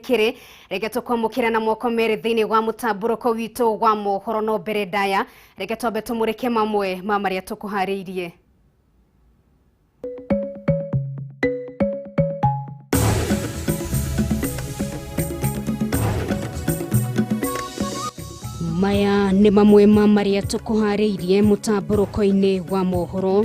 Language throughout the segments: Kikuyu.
Kĩrĩ reke tũkwamũkĩra na moko merĩ thĩinĩ wa mũtambũrũko witũ wa mohoro. No mbere ndaya, reke twambe tũmũrĩke mamwe ma marĩa tũkũharĩirie. Maya nĩ mamwe ma marĩa tũkũharĩirie mũtambũrũko-inĩ wa mohoro.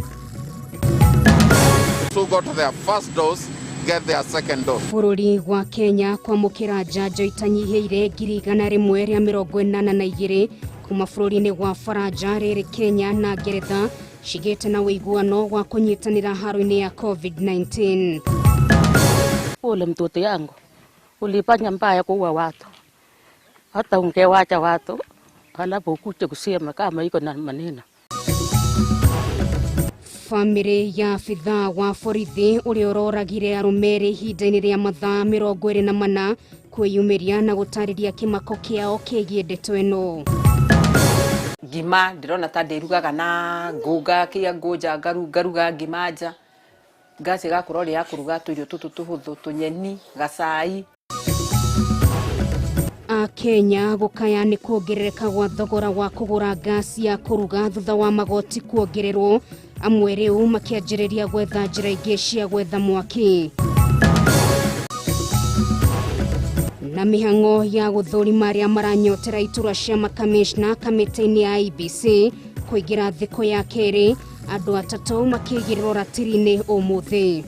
Who got their first dose get their second dose. Bũrũri wa Kenya kwamũkĩra njanjo itanyihĩire 182,000 kuma bũrũri-inĩ wa Faranja. Rĩrĩ Kenya na Ngeretha cigĩte na ũiguano wa kũnyitanĩra haro-inĩ ya COVID-19. Ule mtoto yangu ulifanya mbaya kuua watu, hata ungewacha watu halafu ukuje kusema kama iko na maneno. Bamĩrĩ ya abithaa wa borithi ũrĩa ũroragire arũme erĩ ihinda-inĩ rĩa mathaa 24 kwĩyumĩria na gũtarĩria kĩmako kĩao kĩgiĩ ndeto ĩno. Ngima ndĩrona ta ndĩrugaga na ngũnga kĩa ngũnja ngaruga ngima nja, ngasi ĩgakorwo ĩrĩ ya kũruga tũirio tũtũ tũhũthũ, tũnyeni, gacai. A Kenya gũkaya nĩ kuongerereka gwa thogora wa kũgũra ngasi ya kũruga thutha wa magoti kuongererwo, amwe rĩu makĩanjĩrĩria gwetha njĩra ingĩ cia gwetha mwaki. Na mĩhang'o ya gũthũrima arĩa maranyotera iturwa cia makamishna kamĩtĩ-inĩ ya IEBC kũingĩra thikũ ya kerĩ, andũ atatũ makĩigĩrĩrwo ratiri-inĩ ũmũthĩ.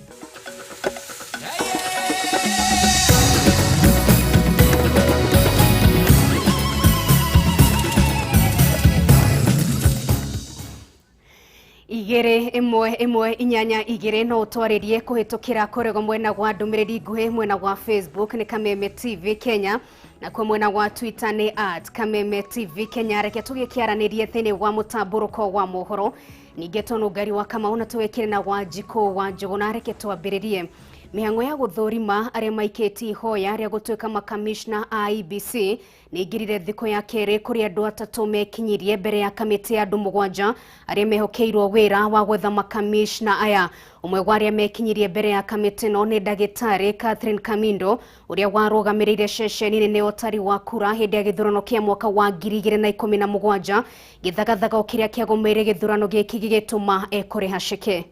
21182 no ũtwarĩrie kũhĩtũkĩra kũrĩgo mwena wa ndũmĩrĩri nguhĩ. Mwena wa Facebook nĩ Kameme TV Kenya, nakuo mwena wa Twitter nĩ @KamemeTV Kenya. Reke tũgĩkĩaranĩrie thĩinĩ wa mũtambũrũko wa mohoro. Ningĩ tũnũngari wa Kamau na tũgĩkĩre na wa Njikũ wa Njũgũna. Reke twambĩrĩrie. Mĩhang'o ya gũthũrima arĩa maikĩtie ihoya rĩa gũtuĩka makamishna a IEBC nĩ ingĩrire thikũ ya kerĩ, kũrĩa andũ atatũ mekinyirie mbere ya kamĩtĩ ya andũ 7 arĩa mehokeirwo wĩra wa gwetha makamishna aya. Ũmwe wa arĩa mekinyirie mbere ya kamĩtĩ ĩno nĩ ndagĩtarĩ Catherine Kamindo, ũrĩa warũgamĩrĩire ceceni nene ya ũtari wa kura hĩndĩ ya gĩthurano kĩa mwaka wa 2017, gĩthagathago kĩrĩa kĩagũmĩire gĩthurano gĩkĩ gĩgĩtũma ekore haceke.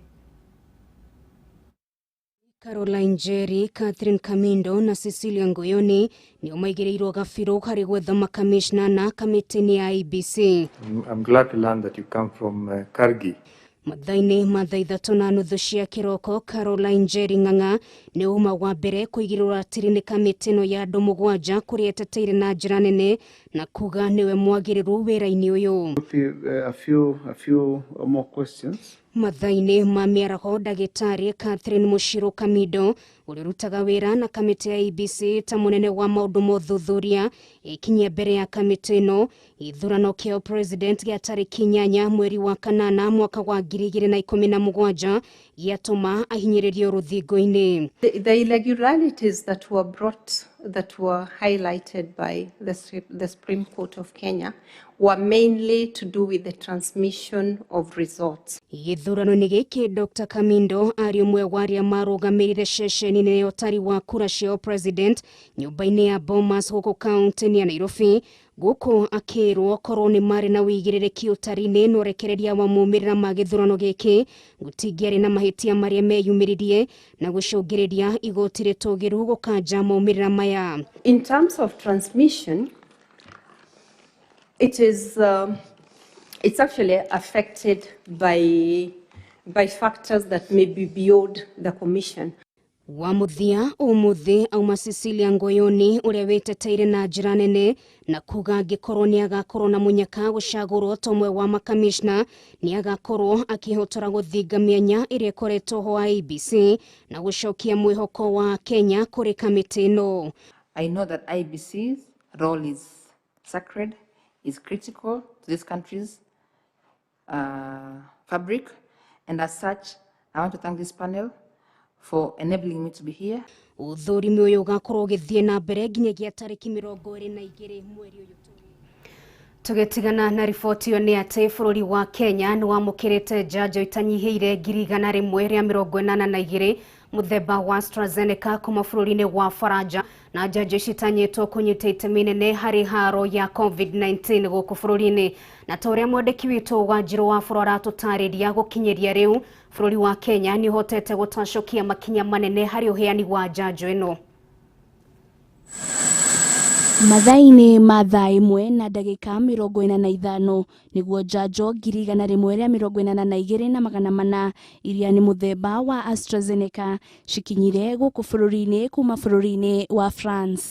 Caroline Njeri, Catherine Kamindo na Cecilia Ngoyoni nĩo maigĩrĩirwo gabirũ harĩ gwetha makamishna na kamĩtĩ-inĩ ya IEBC. I'm glad to learn that you come from Kargi. Mathaa-inĩ ma thaa 3:30 cia kĩroko, Caroline Njeri Ng'ang'a nĩ uma wa mbere kũigĩrĩrwo ratiri nĩ kamĩtĩ ĩno ya andũ 7, kũrĩa eteteire na njĩra nene na kuga nĩwe mwagĩrĩru wĩra-inĩ ũyũ. A few more questions. Mathaa-inĩ ma mĩaraho, ndagĩtarĩ Catherine Mũcirũ Kamindo, ũrĩa ũrutaga wĩra na kamĩtĩ ya IEBC ta mũnene wa maũndũ ma ũthuthuria, ĩkinyia mbere ya kamĩtĩ ĩno. Gĩthurano kĩa president gĩa tarĩki 8 mweri wa kanana mwaka wa 2017 gĩatũma ahinyĩrĩrio rũthingo-inĩ. The irregularities that were brought, that were highlighted by the Supreme Court of Kenya, were mainly to do with the transmission of results. Gĩthurano-inĩ gĩkĩ, Dr Kamindo arĩ ũmwe wa arĩa marũgamĩrĩire ceceni nene ya ũtari wa kura cia president nyũmba-inĩ ya Bomas gũkũ kaunti-inĩ ya Nairobi, gũkũ akĩrwo korwo nĩ marĩ na wĩigĩrĩrĩki ũtari-inĩ na ũrekereria wa maumĩrĩra ma gĩthurano gĩkĩ, gũtingĩarĩ na mahĩtia marĩa meyumĩririe na gũcũngĩrĩria igoti rĩtũgĩru gũkanja maumĩrĩra maya. In terms of transmission, it's actually affected by factors that may be beyond the Commission. Wa mũthia ũmũthĩ auma Cecilia Ngoyoni, ũrĩa wĩteteire na njĩra nene na kuga angĩkorwo nĩ agakorwo na mũnyaka gũcagũrwo ta ũmwe wa makamishna, nĩ agakorwo akĩhotora gũthinga mĩanya ĩrĩa ĩkoretwo ho IEBC na gũcokia mwĩhoko wa Kenya kũrĩ kamĩtĩ ĩno. I know that IEBC's role is sacred, is critical to this country's fabric, and as such, I want to thank this panel for enabling me to be here. Ũthũrimi ũyũ ũgakorwo ũgĩthiĩ na mbere nginyagia tarĩki 22 mweri ũyũ tũrĩ. Tũgĩtigana na riboti ĩyo nĩ atĩ bũrũri wa Kenya nĩ wamũkĩrĩte njanjo itanyihĩire 182,000. Muthemba wa AstraZeneca kuma bũrũri-inĩ wa Faranja na njanjo ici itanyĩtwo kũnyita itemi nene harĩ haro ya COVID-19 gũkũ bũrũri-inĩ. Na ta ũrĩa mwandĩki witũ Wanjirũ wa Bũrũ aratũtarĩria, gũkinyĩria rĩu bũrũri wa Kenya nĩ ũhotete gũtacũkia makinya manene harĩ ũheani wa njanjo ĩno. Mathaa-inĩ ma thaa 1 na ndagĩka 45 nĩguo njanjo 182,400 iria nĩ mũthemba wa AstraZeneca cikinyire gũkũ bũrũri-inĩ kuma bũrũri-inĩ wa France.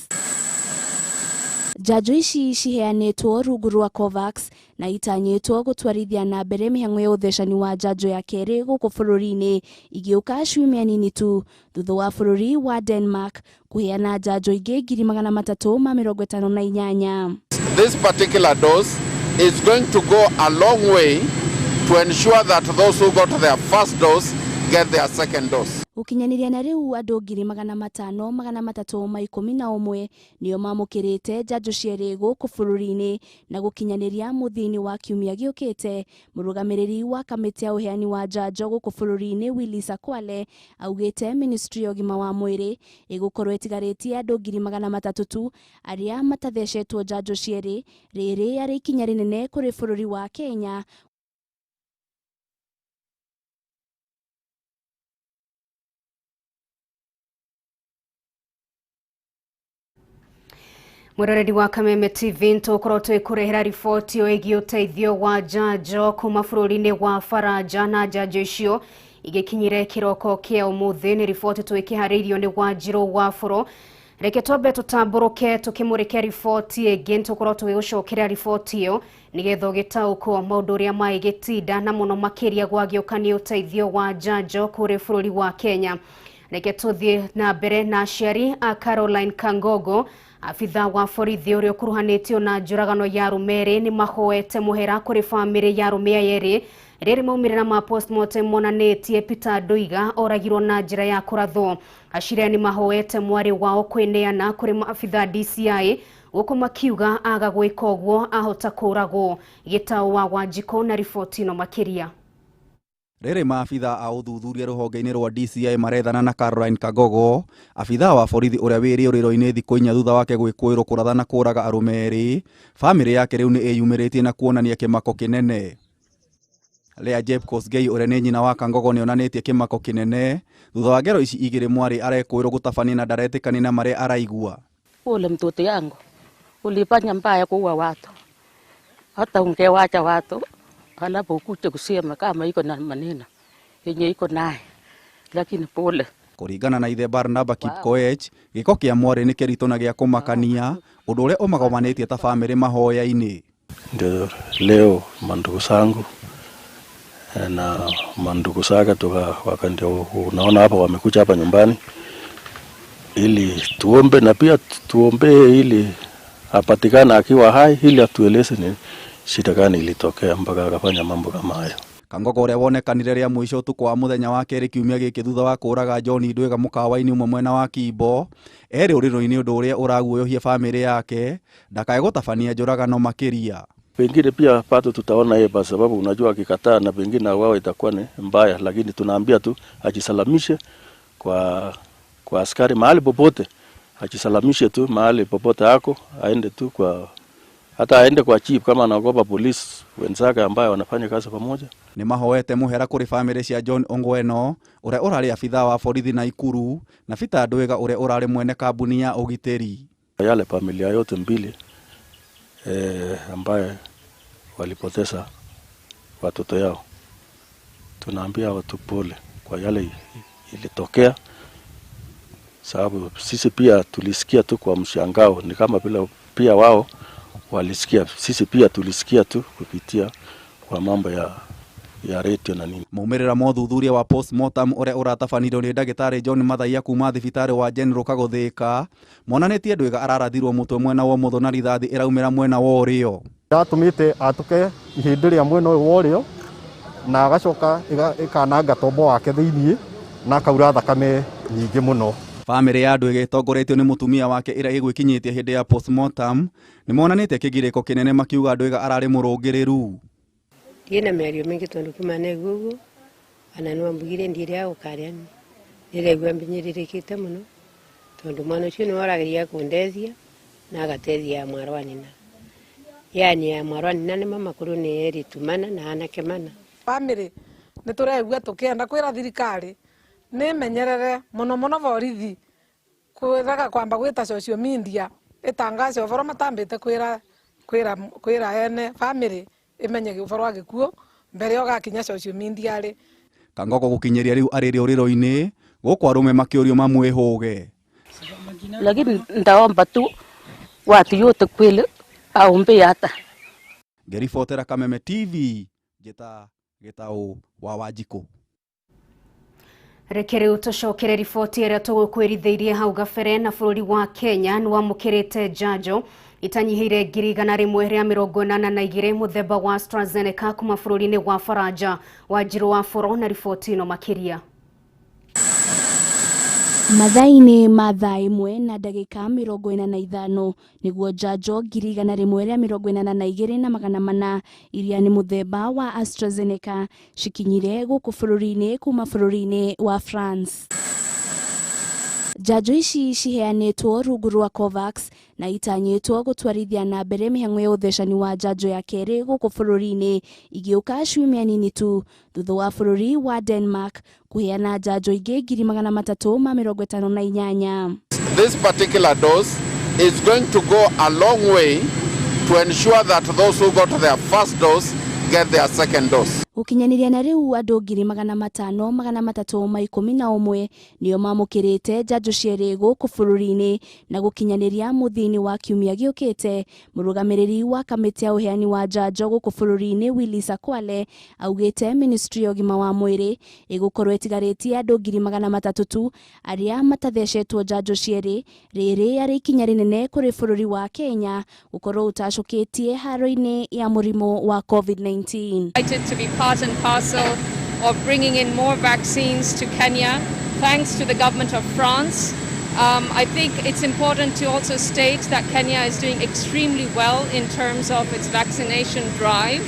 Njanjo ici ciheanĩtwo rungu rwa COVAX na itanyĩtwo gũtwarithia na mbere mĩhang'o ya ũthecani wa njanjo ya kerĩ gũkũ bũrũri-inĩ igĩũka ciumia nini tu thutha wa bũrũri wa Denmark kũheana njanjo ingĩ 358,000. This particular dose is going to go a long way to ensure that those who got their first dose get their second dose. Gũkinyanĩria na rĩu andũ 500,311 nĩo mamũkĩrĩte njanjo cierĩ gũkũ bũrũri-inĩ na gũkinyanĩria mũthia-inĩ wa kiumia gĩũkĩte mũrũgamĩrĩri wa kamĩtĩ ya ũheani wa njanjo gũkũ bũrũri-inĩ Willis Akwale augĩte ministry ya ũgima wa mwĩrĩ ĩgũkorwo ĩtigarĩtie andũ 300,000 tu arĩa matathecetwo njanjo cierĩ. Rĩrĩ yarĩ ikinya rĩnene kũrĩ bũrũri wa Kenya. Mwiroreri wa Kameme TV ntukorwo twikurehera riboti ĩgiĩ ũteithio wa njanjo kuma bũrũri-inĩ wa Faranja na njanjo icio igĩkinyire kĩroko kĩa ũmũthĩ. Nĩ riboti twĩkĩharĩirio nĩ Wanjirũ wa Bũrũ. Reke twambe tũtambũrũke tũkĩmũrĩke riboti ĩngĩ, nĩtũkorwo tũgĩgũcokeria riboti ĩyo nĩgetha ũgĩtaũkwo maũndũ ũrĩa maĩgĩtinda na mũno makĩria gwagĩũka nĩ ũteithio wa njanjo kũrĩ bũrũri wa Kenya. Reke tũthiĩ na mbere na aciari a Caroline Kangogo, abitha wa borithi ũrĩa ũkuruhanĩtio na njũragano ya arũme erĩ nĩ mahoete mũhera kũrĩ bamĩrĩ ya arũme aya erĩ. Rĩrĩ maumĩrĩra ma postmortem monanĩtie Peter Nduiga oragirwo na njĩra ya kũrathwo. Aciari nĩ mahoete mwarĩ wao kwĩneana kũrĩ maabitha DCI gũkũ makiuga aga gwĩka ũguo ahota kũragwo. Gĩtaũ wa Wanjikũ na riboti ĩno makĩria. Rĩrĩ maabitha a ũthuthuria rũhonge-inĩ rwa DCI marethana na Caroline Kangogo, abitha wa borithi ũrĩa wĩ rĩũrĩro-inĩ thikũ 4 thutha wake gwĩkũĩrwo kũratha na kũraga arũme erĩ. Bamĩrĩ yake rĩu nĩ ĩyumĩrĩtie na kuonania kĩmako kĩnene. Lea Jeb Kosgei ũrĩa nĩ nyina wa Kangogo nĩonanĩtie kĩmako kĩnene thutha wa ngero ici igĩrĩ mwarĩ arekũĩrwo gũtabania na ndaretĩkania na marĩa araigua. Ule mtoto yangu ulifanya mbaya kuua watu, hata ungewacha watu halafu ukuje kusema kama iko na maneno yenye iko naye, lakini pole. Kũringana na ithe Barnaba Kipkoech, gĩko kĩa mwarĩ nĩ kĩritũ na gĩa kũmakania, ũndũ ũrĩa ũmagomanĩtie ta bamĩrĩ mahoya-inĩ. Ndio leo mandugu zangu na mandugu zake ndio unaona hapa wamekuja hapa nyumbani ili tuombe na pia tuombe ili apatikane akiwa hai ili atueleze ni shida gani ilitokea mpaka akafanya mambo kama hayo. Kangogo ũrĩa wonekanire rĩa mũico ũtukũ wa mũthenya wa kerĩ kiumia gĩkĩ thutha wa kũraga John Ndwiga mũkawa-inĩ ũmwe mwena wa Kimbo, erĩ ũrĩro-inĩ ũndũ ũrĩa ũraguoyohia bamĩrĩ yake ndakae gũtabania njũragano makĩria. Pengine pia pato tutaona yeye kwa sababu unajua akikataa na pengine wao itakuwa ni mbaya, lakini tunaambia tu ajisalamishe kwa askari mahali popote, ajisalamishe tu mahali popote ako, aende tu kwa hata aende kwa chief kama anaogopa polisi wenzake ambao wanafanya kazi pamoja. Nĩ mahoete mũhera kũrĩ bamĩrĩ cia John Ongweno ũrĩa ũrarĩ abitha wa borithi Naikuru na Peter Ndwiga ũrĩa ũrarĩ mwene kambuni ya ũgitĩri. Yale familia yote mbili ambaye walipoteza watoto yao, tunaambia watu pole kwa yale ilitokea, sababu sisi pia tulisikia tu kwa mshangao, ni kama vile pia wao walisikia, sisi pia tulisikia tu kupitia kwa mambo ya radio na nini. Maumĩrĩra ma ũthuthuria wa postmortem ũrĩa ũratabanirio nĩ ndagĩtarĩ John Mathaiya kuma thibitarĩ wa General Kagothĩka monanĩtie Ndwiga ararathirwo mũtwe mwena wa ũmotho na rithathi ĩraumĩra mwena wa ũrĩo. Yatũmĩte atũke ihĩndĩ rĩa mwena ũyũ wa ũrĩo na agacoka ĩkananga tombo wake thĩiniĩ na akaura thakame nyingĩ mũno. Bamĩrĩ ya Ndwiga ĩtongoretio nĩ mũtumia wake ĩrĩa ĩgwĩkinyĩtie hĩndĩ ya postmortem nĩ monanĩtie kĩgirĩko kĩnene makiuga Ndwiga ararĩ mũrũngĩrĩru. Ndiĩ na mĩario mĩingĩ tondũ kuma na iguo ũguo ona no ambugire ndiĩrĩa gũkaria Ndĩraigua mbinyĩrĩrĩkĩte mũno tondũ mwana ũcio nĩwe ũrageria kũndeithia na agateithia mwarĩ wa nyina, yani ya mwarĩ wa nyina nĩ mamakũrũ nĩ erĩtu mana na anake mana. Bamĩrĩ nĩ tũraigua tũkĩenda kwĩra thirikari nĩ menyerere mũno mũno borithi kwĩraga kwamba gwĩta social media ĩtangace ũboro matambĩte kwĩra kwĩra kwĩra ene bamĩrĩ ĩmenye ũboro wa gĩkuũ mbere yo gakinya social media rĩ. Kangogo gũkinyĩria rĩu arĩ rĩũrĩro-inĩ gũkũ arũme makĩũrio mamwĩhũge. Lakini ndaomba tu watu yote kweli aombe hata. Ngĩribotera Kameme TV njĩta Gĩtaũ wa Wanjikũ. Reke rĩu tũcokere riboti ĩrĩa tũgũkwĩrithĩirie hau gabere. Na bũrũri wa Kenya nĩ wamũkĩrĩte njanjo itanyihĩire 182,000 mũthemba wa AstraZeneca kuma bũrũri-inĩ wa Faranja. Wanjirũ wa Boro na riboti ĩno makĩria. Mathaa-inĩ ma thaa 1:45 nĩguo njanjo 182,400 iria nĩ mũthemba wa AstraZeneca cikinyire gũkũ bũrũri-inĩ kuma bũrũri-inĩ wa France. Njanjo ici ciheanĩtwo rungu rwa COVAX na itanyĩtwo gũtwarithia na mbere mĩhang'o ya ũthecani wa njanjo ya kerĩ gũkũ bũrũri-inĩ igĩũka ciumia nini tu thutha wa bũrũri wa Denmark kũheana njanjo ingĩ 358,000. This particular dose is going to go a long way to ensure that those who got their first dose get their second dose. Gũkinyanĩria na rĩu andũ 500,311 nĩo mamũkĩrĩte njanjo cierĩ gũkũ bũrũri-inĩ na gũkinyanĩria mũthia-inĩ wa kiumia gĩũkĩte. Mũrũgamĩrĩri wa kamĩtĩ ya ũheani wa njanjo gũkũ bũrũri-inĩ Willis Akwale augĩte ministry ya ũgima wa mwĩrĩ ĩgũkorwo ĩtigarĩtie andũ 300,000 tu arĩa matathecetwo njanjo cierĩ. Rĩrĩ arĩ ikinya rĩnene kũrĩ bũrũri wa Kenya gũkorwo ũtacũkĩtie haro-inĩ ya mũrimũ wa COVID-19. To be part and parcel of bringing in more vaccines to Kenya, thanks to the government of France. I think it's important to also state that Kenya is doing extremely well in terms of its vaccination drive,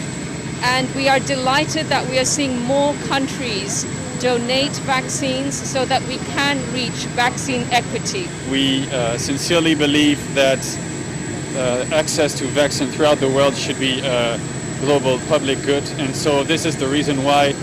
and we are delighted that we are seeing more countries donate vaccines so that we can reach vaccine equity. We sincerely believe that access to vaccine throughout the world should be a global public good, and so this is the reason why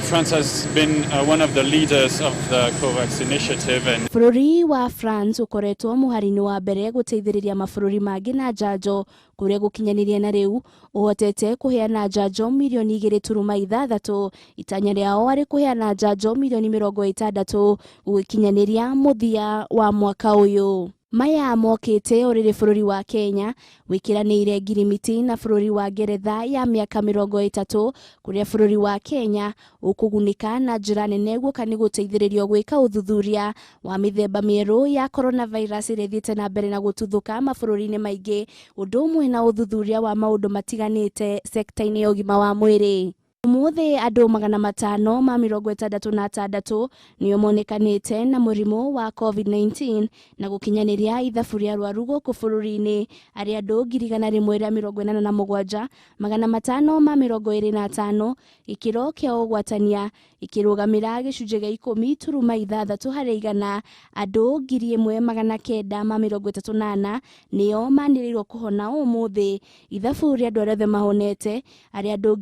France has been one of the leaders of the COVAX initiative. And Bũrũri wa France ũkoretwo mũhari-inĩ wa mbere gũteithĩrĩria mabũrũri mangĩ na njanjo kũrĩa gũkinyanĩria na rĩu ũhotete kũheana njanjo mirioni 2.6, itanya rĩao arĩ kũheana njanjo mirioni 60 gũgĩkinyanĩria mũthia wa mwaka ũyũ. Maya mokĩte o rĩrĩ bũrũri wa Kenya wĩkĩranĩire ngirimiti na bũrũri wa Ngeretha ya mĩaka 30 kũrĩa bũrũri wa Kenya ũkũgunĩka na njĩra nene guoka nĩ gũteithĩrĩrio gwĩka ũthuthuria wa mĩthemba mĩerũ ya coronavirus ĩrĩa ĩthiĩte na mbere na gũtuthũka mabũrũri-inĩ maingĩ, ũndũ ũmwe na ũthuthuria wa maũndũ matiganĩte sekta-inĩ ya ũgima wa mwĩrĩ. Ũmũthĩ andũ 566 nĩo monekanĩte na mũrimũ wa COVID-19 na gũkinyanĩria ithabu rĩa arwaru gũkũ bũrũri-inĩ arĩa andũ 187 525 gĩkĩro kĩa ũgwatania gĩkĩrũgamĩra gĩcunjĩ gĩa 10.6 harĩ igana. Andũ 1934 nĩo manĩrĩirwo kũhona ũmũthĩ. Ithabu rĩa andũ arĩa othe mahonete arĩa andũ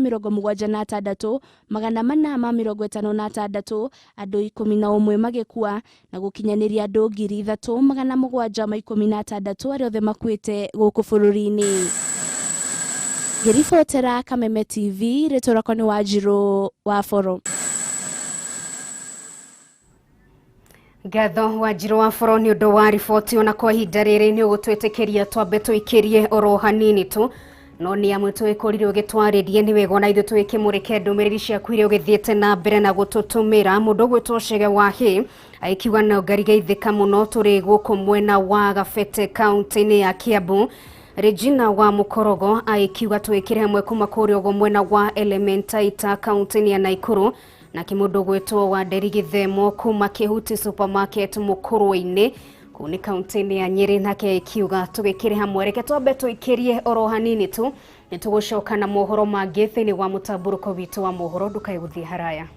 176 456 andũ 11 magĩkua na gũkinyanĩria andũ 3716 arĩa othe makuĩte gũkũ bũrũri-inĩ. Ngĩribotera Kameme TV, rĩtwa rĩakwa nĩ Wanjirũ wa Boro. Ngatho Wanjirũ wa Boro nĩ ũndũ wa riboti. Ona kwa ihinda rĩrĩ nĩ ũgũtwĩtĩkĩria twambe tũikĩrie oro hanini tu, no nĩ amwe twĩkũrire ũgĩtwarĩrie nĩ wega ona ithuĩ twĩkĩmũrĩke ndũmĩrĩri ciaku iria ũgĩthiĩte na mbere na gũtũtũmĩra. Mũndũ ũgwĩtwo Chege Wahi aikiuga no ngarigeithĩka mũno tũrĩ gũkũ mwena wa Gabete kaunti-inĩ ya Kiambu. Regina wa Mukorogo aikiuga twĩkĩre hamwe kuma kũrĩa ũguo mwena wa Elementaita kaunti-inĩ ya Naikuru. Na kĩmũndũ ũgwĩtwo wa Nderi Gĩthemo kuma Kĩhuti supermarket Mũkũrwe-inĩ kũu nĩ kaunti-inĩ ya Nyĩrĩ, nake ikiuga tũgĩkĩre hamwe. Reke twambe tũikĩrie oro hanini tu, nĩ tũgũcoka na mohoro mangĩ thĩinĩ wa mũtambũrũko witũ wa mohoro. Ndũkae gũthiĩ haraya.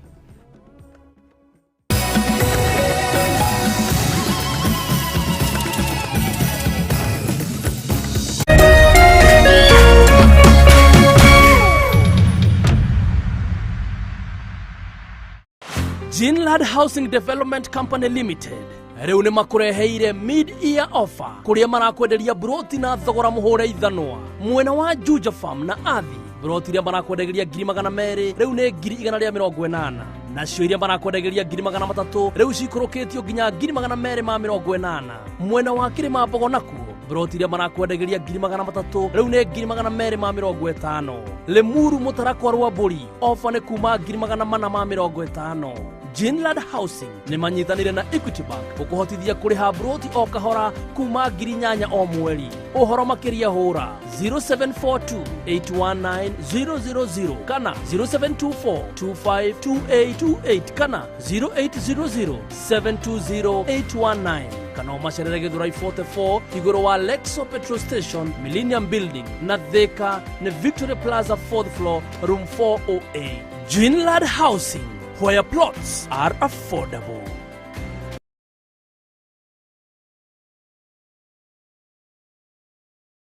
Greenland Housing Development Company Limited rĩu nĩ makũreheire mid year offer kũrĩa marakwenderia broti na thogora mũhũre ithanwa mwena wa Juja Farm na Athi. Broti iria marakwendagĩria 200,000 rĩu nĩ 180,000, nacio iria marakwendagĩria 300,000 rĩu cikũrũkĩtio nginya 280,000. Mwena wa Kĩrĩma Mbogo nakuo broti iria marakwendagĩria 300,000 rĩu nĩ 250,000. Limuru Mũtarakwa rwa Mbũri ofa nĩ kuma 450,000. Ginland Housing nĩ manyitanĩire na Equity Bank gũkũhotithia kũrĩha broti o kahora kuma 8,000 o mweri. Ũhoro makĩria hũra 0742 819 000 kana 0724 252828 kana 0800 720 819, kana ũmacerere Gĩthũrai 44 igũrũ wa Lexo Petrol Station, Millennium Building, na Thika nĩ Victory Plaza, 4th floor, room 408. Ginland Housing, where plots are affordable.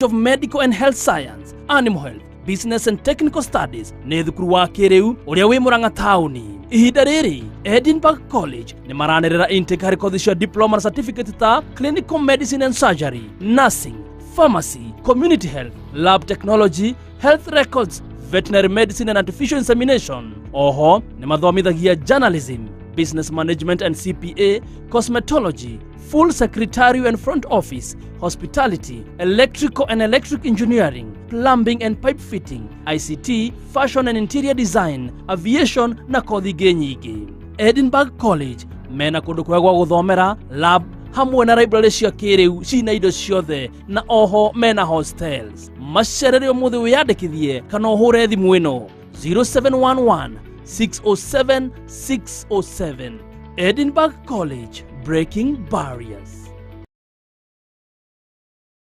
Of Medical and Health Science, Animal Health, Business and Technical Studies nĩ thukuru wa kĩrĩu ũrĩa wĩ Mũrang'a taũni. Ihinda rĩrĩ Edinburgh College nĩ maranĩrĩra intake harĩ kothi cia diploma na certificate ta Clinical Medicine and Surgery, Nursing, Pharmacy, Community Health, Lab Technology, Health Records, Veterinary Medicine and Artificial Insemination. Oho nĩ mathomithagia Journalism, Business Management and CPA, Cosmetology, Full Secretarial and Front Office, Hospitality, Electrical and Electric Engineering, Plumbing and Pipe Fitting, ICT, Fashion and Interior Design, Aviation na kothi ingĩ nyingĩ. Edinburgh College mena kũndũ kwega gwa gũthomera, lab hamwe na library cia kĩrĩu cina indo ciothe, na oho mena hostels. Macerere ũmũthĩ wĩyandĩkithie kana ũhũre thimũ ĩno 0711 607 607. Edinburgh College, breaking barriers.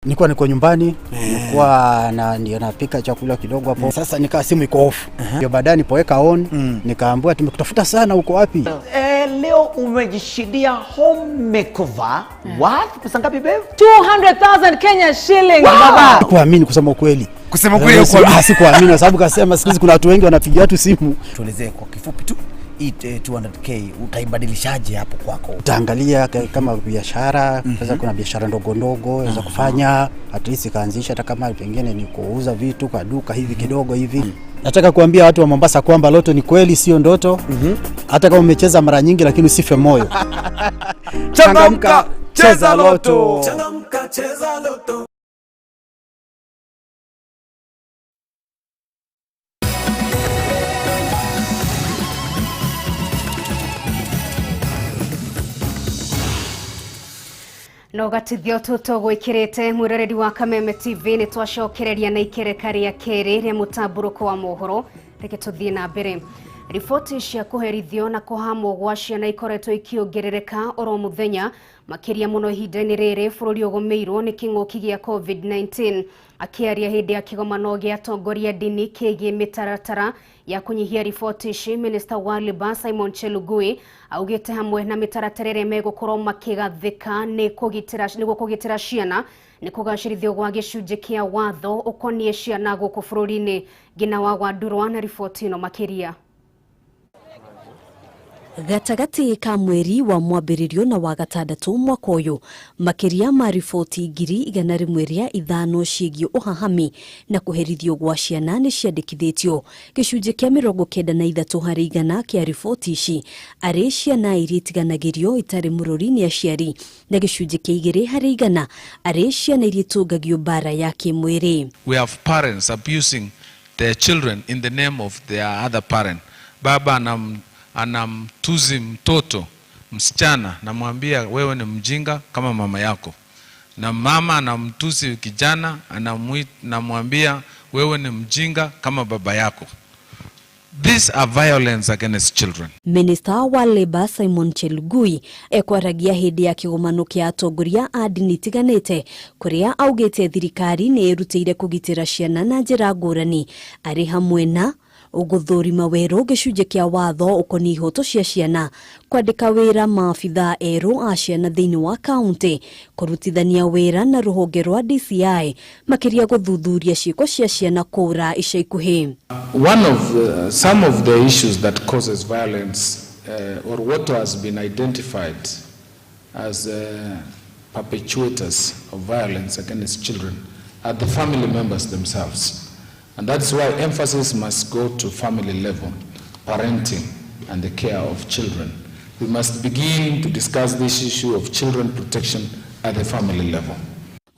Nilikuwa niko nyumbani, nilikuwa na ndio napika chakula kidogo hapo. Sasa nikaa simu iko off. Ndio baadaye nipoweka on, nikaambiwa tumekutafuta sana, uko wapi? Leo umejishindia home makeover. What? Pesa ngapi, babe? 200,000 Kenya shillings, baba. Sikuamini kusema ukweli. Kusema ukweli hukuamini? Sikuamini kwa sababu kasema siku hizi kuna watu wengi wanapigia watu simu. Tuelezee kwa kifupi tu hii 200K utaibadilishaje hapo kwako? Utaangalia kama biashara, sasa kuna biashara ndogo ndogo za kufanya, at least kaanzisha hata kama pengine ni kuuza vitu kwa duka hivi kidogo hivi. Nataka kuambia watu wa Mombasa kwamba loto ni kweli, sio ndoto. Hata kama umecheza mara nyingi, lakini usife moyo. Changamka, cheza loto. Changamka, cheza loto. No gatithio tuto gwikirite mwiroreri wa Kameme TV ni twacokereria na ikereka ria keri ria mutamburuko wa mohoro. Reke tuthie na mbere. Riboti cia kuherithio na kuhamwo gwa ciana ikoretwo ikiongerereka oro muthenya, makiria muno ihinda-inĩ rĩrĩ bũrũri ũgũmĩirwo nĩ kĩng'ũki gĩa COVID-19. Akĩaria hĩndĩ ya kĩgomano gĩa atongoria ndini kĩgiĩ mĩtaratara ya kũnyihia riboti ici, Minister wa Labour Simon Chelugui augĩte hamwe na mĩtaratara ĩrĩa megũkorwo makĩgathĩka nĩ kũgitĩra nĩguo kũgitĩra ciana nĩ kũgacĩrithio gwa gĩcunjĩ kĩa watho ũkoniĩ ciana gũkũ bũrũri-inĩ. Ngina wa Gwandurwa na riboti ĩno makĩria. Gatagatĩ ka mweri wa mwambĩrĩrio na wa gatandatũ mwaka ũyũ, makĩria ma riboti 105,000 ciĩgiĩ ũhahami na kũherithio gwa ciana nĩ ciandĩkithĩtio. Gĩcunjĩ kĩa 93 harĩ igana kĩa riboti ici arĩ ciana iria itiganagĩrio itarĩ mũrori nĩ aciari, na gĩcunjĩ kĩa 2 harĩ igana arĩ ciana iria itũngagio mbara ya kĩmwĩrĩ. We have parents abusing their children in the name of their other parent. Baba anamtuzi mtoto msichana, namwambia wewe ni mjinga kama mama yako, na mama anamtuzi kijana, anamwambia wewe ni mjinga kama baba yako. These are violence against children. Minister wa Labour Simon Chelugui ekwaragia hĩndĩ ya kĩgomano kĩa atongoria a ndini itiganĩte kũrĩa augĩte thirikari nĩ ĩrutĩire kũgitĩra ciana na njĩra ngũrani, arĩ hamwe na ũgũthũrima werũ gĩcunjĩ kĩa watho ũkoniĩ ihoto cia ciana, kwandĩka wĩra maabithaa erũ a ciana thĩinĩ wa kaunti, kũrutithania wĩra na rũhonge rwa DCI, makĩria gũthuthuria ciĩko cia ciana kũra ica ikuhĩ. Some of the issues that causes violence or what has been identified as perpetuators of violence against children are the family members themselves. And that's why emphasis must go to family level, parenting and the care of children. We must begin to discuss this issue of children protection at the family level.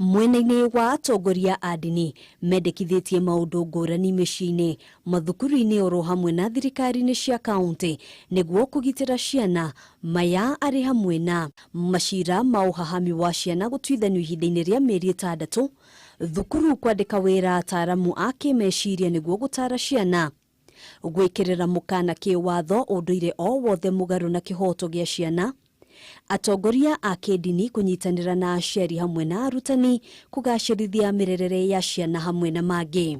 Mwena-inĩ wa atongoria a ndini mendekithĩtie maũndũ ngũrani mĩciĩ-inĩ, mathukuru-inĩ oro hamwe na thirikari-inĩ cia kaunti nĩguo kũgitĩra ciana. Maya arĩ hamwe na macira ma ũhahami wa ciana gũtuithanio ihinda-inĩ rĩa mĩeri 6, thukuru kwandĩka wĩra ataaramu a kĩmeciria nĩguo gũtara ciana, gwĩkĩrĩra mũkana kĩwatho ũndũire o wothe mũgarũ na kĩhoto gĩa ciana, atongoria a kĩndini kũnyitanĩra na aciari hamwe na arutani kũgacĩrithia mĩrerere ya ciana hamwe na mangĩ.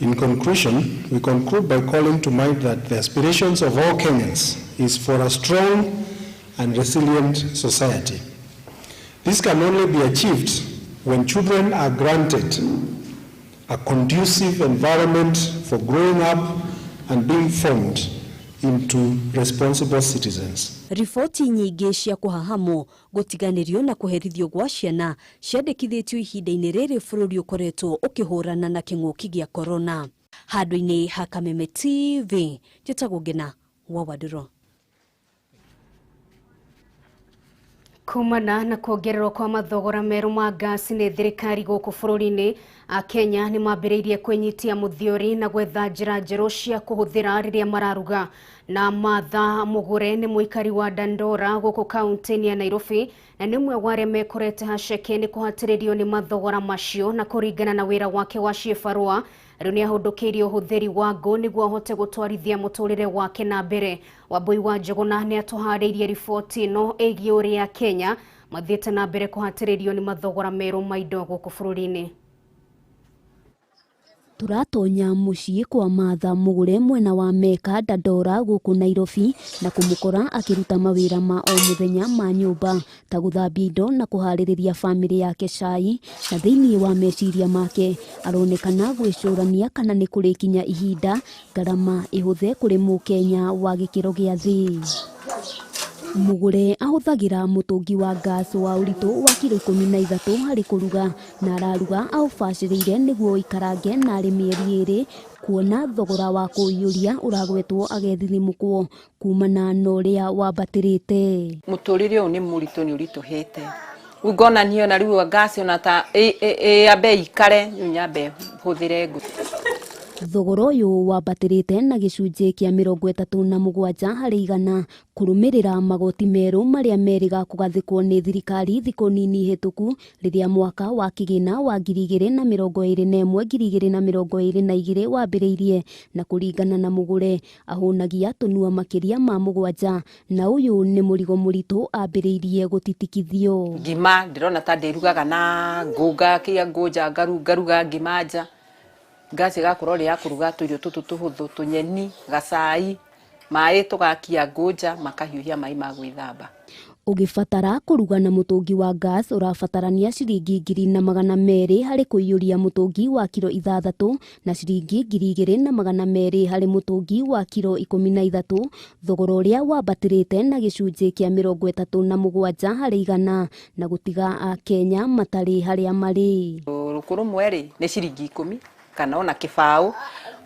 In conclusion, we conclude by calling to mind that the aspirations of all Kenyans is for a strong and resilient society. This can only be achieved when children are granted a conducive environment for growing up and being formed into responsible citizens. Riboti nyingĩ cia kũhahamwo, gũtiganĩrio na kũherithio gwa ciana ciandĩkithĩtio ihinda-inĩ rĩrĩ bũrũri ũkoretwo ũkĩhũrana na kĩng'ũki gĩa korona. Handũ-inĩ ha Kameme TV, njĩtagwo Ngina wa Wandũrũ. Kumana na kuongererwo kwa mathogora merũ ma ngasi nĩ thirikari gũkũ bũrũri-inĩ, Akenya nĩ mambĩrĩirie kwĩnyitia mũthiori na gwetha njĩra njerũ cia kũhũthĩra rĩrĩa mararuga. Na Martha Mũgũre nĩ mũikari wa Dandora gũkũ kaunti-inĩ ya Nairobi na nĩ ũmwe wa arĩa mekorete haceke nĩ kũhatĩrĩrio nĩ mathogora macio, na kũringana na wĩra wake wa ciĩbarũa rĩu nĩ ahũndũkĩirie ũhũthĩri wa ngũ nĩguo ahote gũtwarithia mũtũrĩre wake na mbere. Wambui wa Njũgũna nĩ atũharĩirie riboti ĩno ĩgiĩ ũrĩa Kenya mathiĩte na mbere kũhatĩrĩrio nĩ mathogora merũ ma indo gũkũ bũrũri-inĩ. Tũratonya mũciĩ kwa Martha Mũgũre mwena wa Meka Dandora gũkũ Nairobi na kũmũkora akĩruta mawĩra ma o mũthenya ma nyũmba ta gũthambia indo na kũharĩrĩria bamĩrĩ yake cai, na thĩinĩ wa meciria make aronekana gwĩcũrania kana nĩ kũrĩkinya ihinda ngarama ĩhũthe kũrĩ mũkenya wa gĩkĩro gĩa thĩ. Mũgũre ahũthagĩra mũtũngi wa gas wa ũritũ wa kiro 13 harĩ kũruga na araruga aũbacĩrĩire nĩguo ũikarange narĩ mĩeri 2 kuona thogora wa kũiyũria ũragwetwo agethithimũkwo kumana na ũrĩa wambatĩrĩte. Mũtũrĩre ũyũ nĩ mũritũ, nĩ ũritũhĩte. Rĩu ngona niĩ ona rĩu gas ona ta ĩambe ĩikare rĩu nyambe hũthĩre ngũ. Thogora ũyũ wambatĩrĩte na gĩcunjĩ kĩa 37 harĩ igana kũrũmĩrĩra magoti merũ marĩa merĩga kũgathĩkwo nĩ thirikari thikũ nini hĩtũku rĩrĩa mwaka wa kĩgĩna wa 2021 2022 wambĩrĩirie, na kũringana na Mũgũre ahũnagia tũnua makĩria ma 7 na ũyũ nĩ mũrigo mũritũ ambĩrĩirie gũtitikithio. Ngima ndĩrona ta ndĩrugaga na ngũnga kĩa ngũnja ngaruga ngima nja, ngasi ĩgakorwo ĩrĩ ya kũruga tũirio tũtũ tũhũthũ, tũnyeni, gacai, maĩ tũgakia ngũnja makahiũhia maĩ ma gwĩthamba. Ũgĩbatara kũruga na mũtũngi wa gas ũrabatarania ciringi 1,200 harĩ kũiyũria mũtũngi wa kiro 6 na ciringi 2,200 harĩ mũtũngi wa kiro 13, thogora ũrĩa wambatĩrĩte na gĩcunjĩ kĩa 37 harĩ igana na gũtiga Akenya matarĩ harĩa marĩ. Rũkũ rũmwe rĩ nĩ ciringi 10 kana ona kĩbaũ,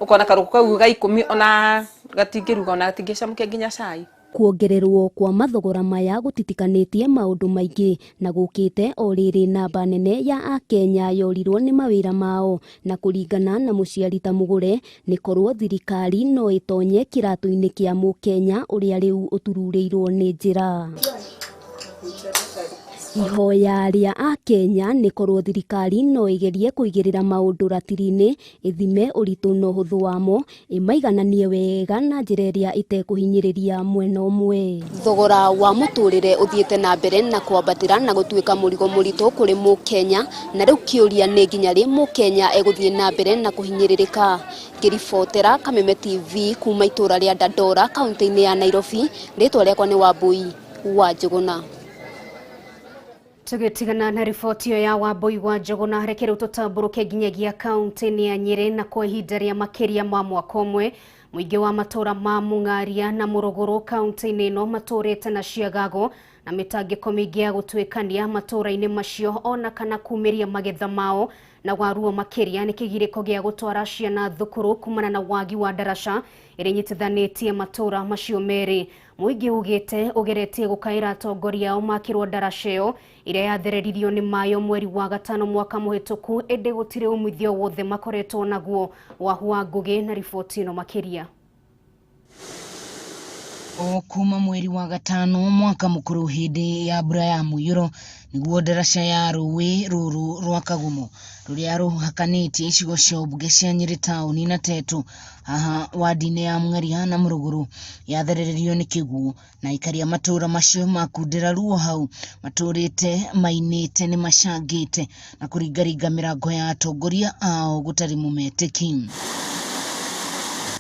ũkona karũkũ kau ga 10 ona gatingĩruga ona gatingĩcamũkia nginya cai. Kuongererwo kwa mathogora maya gũtitikanĩtie maũndũ maingĩ na gũkĩte o rĩrĩ namba nene ya Akenya yorirwo nĩ mawĩra mao, na kũringana na mũciari ta Mũgũre nĩ korwo thirikari no ĩtonye kĩratũ-inĩ kĩa mũkenya ũrĩa rĩu ũtururĩirwo nĩ njĩra. Ihoya rĩa Akenya nĩ korwo thirikari no ĩgerie kũigĩrĩra maũndũ ratiri-inĩ, ĩthime ũritũ na ũhũthũ wamo, ĩmaigananie wega na njĩra ĩrĩa ĩtekũhinyĩrĩria mwena ũmwe. Thogora wa mũtũrĩre ũthiĩte na mbere na kwambatĩra na gũtuĩka mũrigo mũritũ kũrĩ mũkenya, na rĩu kĩũria nĩ nginya rĩ mũkenya egũthiĩ na mbere na kũhinyĩrĩrĩka. Ngĩribotera Kameme TV kuma itũra rĩa Dandora kaunti-inĩ ya Nairobi, rĩtwa rĩakwa nĩ Wambui wa Njũgũna. Tũgĩtigana na riboti ĩyo ya Wambui wa Njũgũna, reke rĩu tũtambũrũke nginyagia kaunti-inĩ ya Nyĩrĩ, na kwa ihinda rĩa makĩria ma mwaka ũmwe Mũingĩ wa matũra ma Mũng'aria na Mũrũgũrũ kaunti-inĩ ĩno matũrĩte na ciagago na mĩtangĩko mĩingĩ ya gũtuĩkania matũra-inĩ macio ona kana kumĩria magetha mao na waruo makĩria nĩ kĩgirĩko gĩa gũtwara ciana thukuru kumana na wagi wa ndaraca ĩrĩa ĩnyitithanĩtie matũra macio merĩ. Mũingĩ ugĩte ũgeretie gũkaĩra atongoria ao makĩrwo ndaraca ĩyo ĩrĩa yathereririo nĩ mayo mweri wa gatano mwaka mũhĩtũku, ĩndĩ gũtirĩ umithio wothe makoretwo naguo. Wahua Ngũgĩ na riboti ĩno makĩria. O kuma mweri wa gatano mwaka mũkũrũ hĩndĩ ya mbura ya mũiyũro nĩguo ndaraca ya rũĩ rũrũ rwa Kagumo rũrĩa rũhakanĩtie icigo cia ũmbunge cia Nyĩrĩ taũni na Tetu haha wadi-inĩ ya Mũng'aria na Mũrũgũrũ yatherererio nĩ kĩguũ na aikari a matũũra macio makundĩra ruo hau matũrĩte mainĩte nĩ macangĩte na kũringaringa mĩrango ya atongoria ao gũtarĩ mũmetĩki,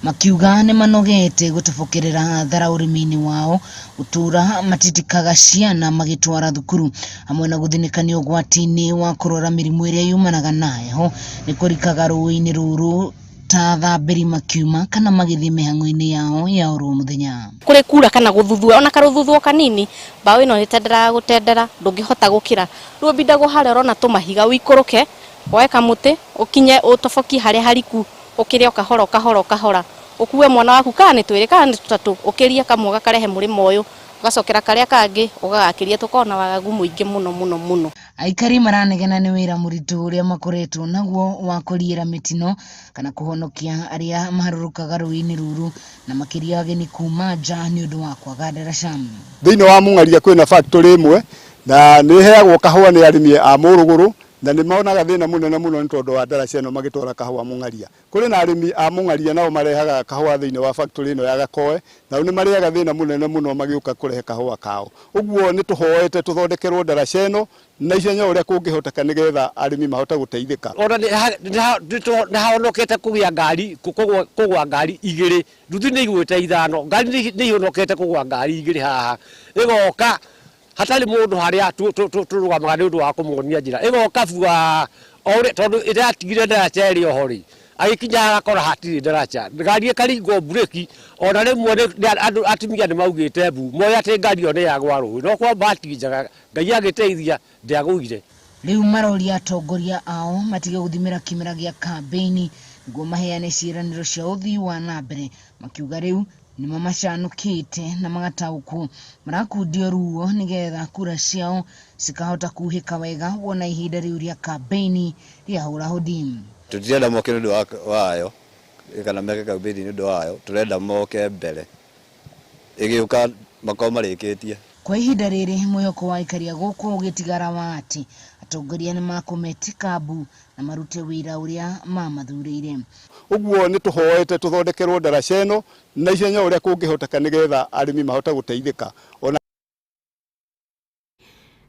makiuga nĩ manogete gũtobokerera hathara ũrĩmi-inĩ wao, gũtũra matitikaga ciana magĩtwara thukuru hamwe na gũthinĩkanio ũgwati-inĩ wa kũrwara mĩrimũ ĩrĩa yumanaga na heho nĩ kũrikaga rũĩ-inĩ rũrũ ta thambĩri makiuma kana magĩthiĩ mĩhang'o-inĩ yao ya oro mũthenya. Kũrĩ kura kana gũthuthua ona karũthuthuo kanini mbaũ ĩno ĩtenderaga gũtendera ndũngĩhota gũkĩra rĩu ũbindagwo harĩa ũrona tũmahiga ũikũrũke woe kamũtĩ ũkinye ũtobokie harĩa hariku ũkĩre o kahora o kahora o kahora ũkue mwana waku kana nĩ twĩrĩ kana nĩ tũtatũ ũkĩrie kamwe gakarehe mũrĩmo ũyũ ũgacokera karĩa kangĩ ũgagakĩria tũkona wagagu mũingĩ mũno mũno mũno. Aikari maranegena nĩ wĩra mũritũ ũrĩa makoretwo naguo wa kũriĩra mĩtino kana kũhonokia arĩa maharũrũkaga rũĩ-inĩ rũrũ na makĩria ageni kuma nja nĩ ũndũ wa kwaga ndaraca. Thĩinĩ wa Mũng'aria kwĩna factory ĩmwe na nĩ ĩheagwo kahũa nĩ arĩmi a Mũrũgũrũ na nĩ monaga thĩna mũnene mũno nĩ tondũ wa ndaraca ĩno magĩtwara kahũa Mũng'aria. Kũrĩ na arĩmi a Mũng'aria nao marehaga kahũa thĩinĩ wa factory ĩno ya Gakoe, nao nĩ marĩaga thĩna mũnene mũno magĩũka kũrehe kahũa kao. Ũguo nĩ tũhoete tũthondekerwo ndaraca ĩno na ihenya ũrĩa kũngĩhoteka nĩgetha arĩmi mahote gũteithĩka. Ona nĩ hahonokete kũgĩa ngari kũgwa ngari igĩrĩ, nduthi nĩ igwĩte ithano, ngari nĩ ihonokete kũgwa ngari igĩrĩ haha ĩgoka hatarĩ mũndũ harĩa tũrũgamaga nĩ ũndũ wa kũmuonia njĩra ĩgoka bua tondũ ĩratigire ndaraca ĩrĩ oho rĩ agĩkinya agakora hatirĩ ndaraca ngari ĩkaringwo mburĩki ona rĩmwe andũ atumia nĩ maugĩte mbu moĩ atĩ ngari ĩyo nĩ yagwa rũĩ no kwa bahati njega Ngai agĩteithia ndĩagũire. Rĩu maroria atongoria ao matige gũthimĩra kĩmera gĩa kambĩini nĩguo maheane ciĩranĩro cia ũthii wa na mbere, makiuga rĩu nĩ mamacanũkĩte na magataũkwo marakundio ruo nĩgetha kura ciao cikahota kuhĩka wega wona ihinda rĩu rĩa kambĩini rĩahũra hũdi. Tũtirenda moke nĩ ũndũ wayo kana meke kambĩini nĩ ũndũ wayo, tũrenda moke mbere ĩgĩũka makorwo marĩkĩtie. Kwa ihinda rĩrĩ mwĩhoko wa aikari a gũkũ ũgĩtigara wa atĩ atongoria nĩ makũmetĩka mbu na marute wĩra ũrĩa mamathurĩire. Ũguo nĩ tũhoete tũthondekerwo ndaraca ĩno na ihenya ũrĩa kũngĩhoteka nĩgetha arĩmi mahote gũteithĩka. Ona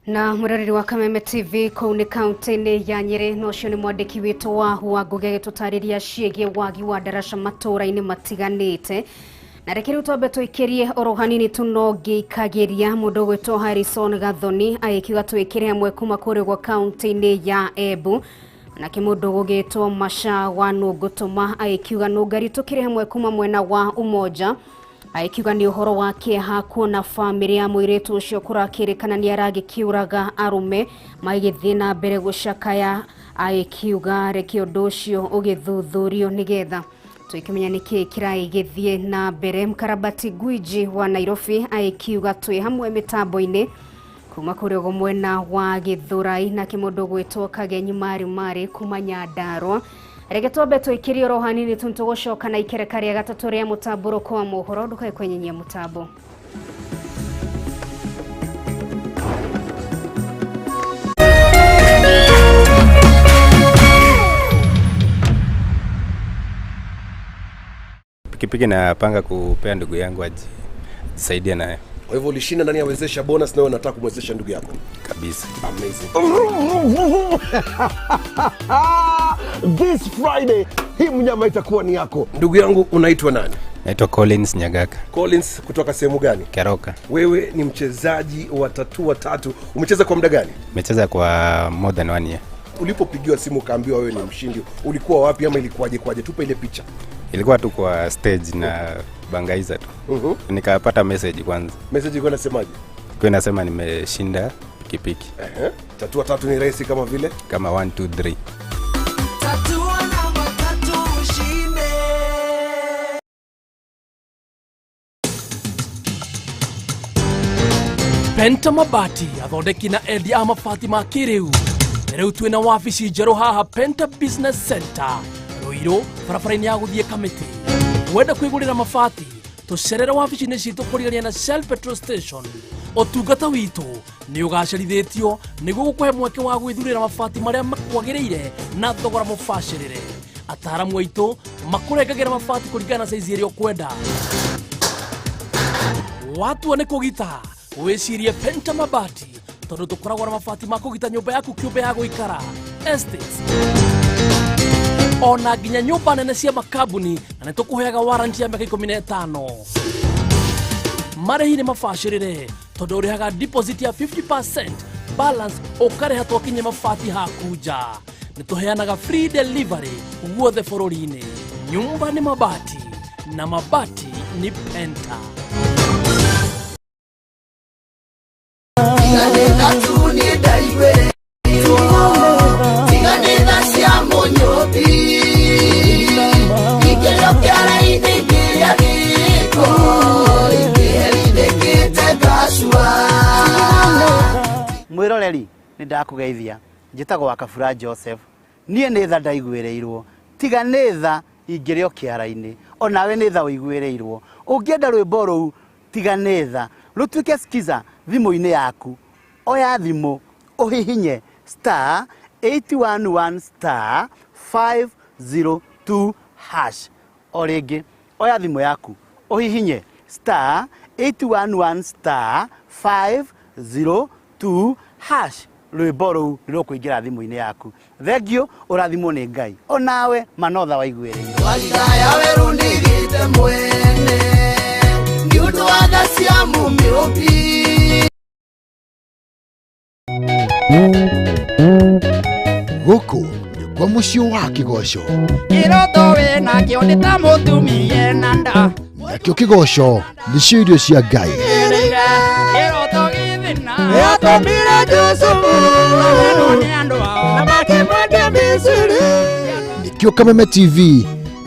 na mũroreri wa Kameme TV kũu nĩ kaunti-inĩ ya Nyĩrĩ, na ũcio nĩ mwandĩki witũ wa Hua Ngũgĩ agĩtũtarĩria ciĩgiĩ wagi wa ndaraca matũũra-inĩ matiganĩte. Na reke rĩu twambe tũikĩrie oro hanini tu no ngĩikagĩria mũndũ ũgwĩtwo Harrison Gathoni agĩkiuga twĩkĩre hamwe kuma kũrĩa gwa kaunti-inĩ ya Embu, nake mũndũ ũgũgĩtwo Masha wa Nũngũtũma agĩkiuga nũngari tũkĩrĩ hamwe kuma mwena wa Umoja agĩkiuga nĩ ũhoro wa kĩeha kuona bamĩrĩ ya mũirĩtu ũcio kũrakĩrĩkana nĩ aragĩkĩũraga arũme magĩthiĩ na mbere gũcakaya, agĩkiuga reke ũndũ ũcio ũgĩthuthurio nĩgetha twĩkĩmenya nĩkĩĩ kĩragĩthiĩ na mbere. Mkarabati Gwiji wa Nairobi agĩkiuga twĩ hamwe mĩtambo-inĩ kuma kũrĩa ũguo mwena wa Gĩthũrai, nake mũndũ ũgwĩtwo Kagenyi Mari Mari kuma Nyandarua. Reke twambe tũikĩrie oro hanini tu tũgũcoka na ikereka rĩa gatatũ rĩa mũtambũrũko wa mohoro, ndũkae kwenyenyia mũtambo. Pikipiki napanga kupea ndugu yangu ajisaidie nayo. Kwa hivyo ulishinda ndani ya Wezesha Bonus na wewe unataka kumwezesha ndugu yako. Kabisa. Amazing. This Friday hii mnyama itakuwa ni yako. Ndugu yangu unaitwa nani? Naitwa Collins Nyagaka. Collins kutoka sehemu gani? Keroka. Wewe ni mchezaji wa tatua tatu. Umecheza kwa muda gani? Nimecheza kwa more than 1 year. Ulipopigiwa simu ukaambiwa wewe ni mshindi, ulikuwa wapi ama ilikuwaje kwaje? Tupe ile picha. Ilikuwa tu kwa stage na bangaiza tu. Nikapata message kwanza. Message ilikuwa inasemaje? Ilikuwa inasema nimeshinda pikipiki. Tatua tatu ni rahisi kama vile? Kama 1 2 3. Tatua namba tatu ushinde. Penta Mabati athondeki na endia a mabati ma kĩrĩu. Rĩu twĩna wabici njerũ haha Penta Business Center Ruiru, barabara-inĩ ya gũthiĩ Kamĩtĩ. Wenda kwĩgũrĩra mabati, tũcerere wabici-inĩ citũ kũrigania na Shell Petrol Station. Ũtungata witũ nĩ ũgacĩrithĩtio nĩguo gũkũhe mweke wa gwĩthurĩra mabati marĩa makwagĩrĩire na thogora mũbacĩrĩre. Ataaramu aitũ makũrengagĩra mabati kũringana na saizi ĩrĩa ũkwenda. Watua nĩ kũgita, wĩcirie Penta Mabati tondũ tũkoragwo na mabati ma kũgita nyũmba yaku kĩũmbe ya gũikara, estates, ona nginya nyũmba nene cia makambuni, na nĩ tũkũheaga warranty ya mĩaka 15. Marĩhi nĩ mabacĩrĩre tondũ ũrĩhaga deposit ya 50%, balance ũkarĩha twakinyia mabati haku nja. Nĩ tũheanaga free delivery guothe bũrũri-inĩ. Nyumba nĩ mabati na mabati ni Penta. Mwiroreri nĩ ndakũgeithia, njĩtagwo wa Kabura Joseph. Niĩ nĩ tha ndaiguĩrĩirwo, tiga nĩ tha ingĩrĩ o kĩara-inĩ, onawe nĩ tha ũiguĩrĩirwo. Ũngĩenda rwĩmbo rũu tiga nĩ tha rũtuĩke skiza thimũ-inĩ yaku, oya thimũ ũhihinye star 811 star 502 hash. O rĩngĩ oya thimũ yaku ũhihinye star 811 star 502 hash. Rwĩmbo rũu nĩ rũkũingĩra thimũ-inĩ yaku. Thengiũ, ũrathimwo nĩ Ngai, onawe manotha waiguĩrĩirwo. Warigaya werũ nĩgĩte mwene nĩ ũndũ wa tha cia Mũmĩũmbi. Gũkũ nĩ kwa mũciĩ wa kĩgoco. Kĩroto wĩnakĩo nĩ ta mũtumia ena nda. Nakĩo kĩgoco nĩcio irio cia Ngai. Kĩroto gĩthĩna yatũmire Jusufu amenwo nĩ andũ ao na makĩmwendia Misiri. Nĩkĩo Kameme TV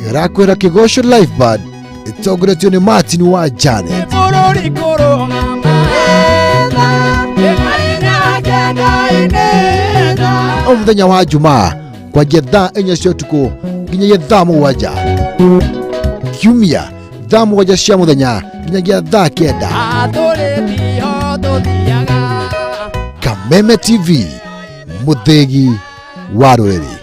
ĩrakwĩra Kĩgoco Live Band ĩtongoretio nĩ Martin wa Janet. Bũrũri kũrũgama O mũthenya wa Jumaa kwanjia thaa 4 cia ũtukũ nginyagia thaa 7. Kiumia thaa 7 cia mũthenya nginyagia thaa 9. Kameme TV, mũthĩgi wa rũrĩrĩ.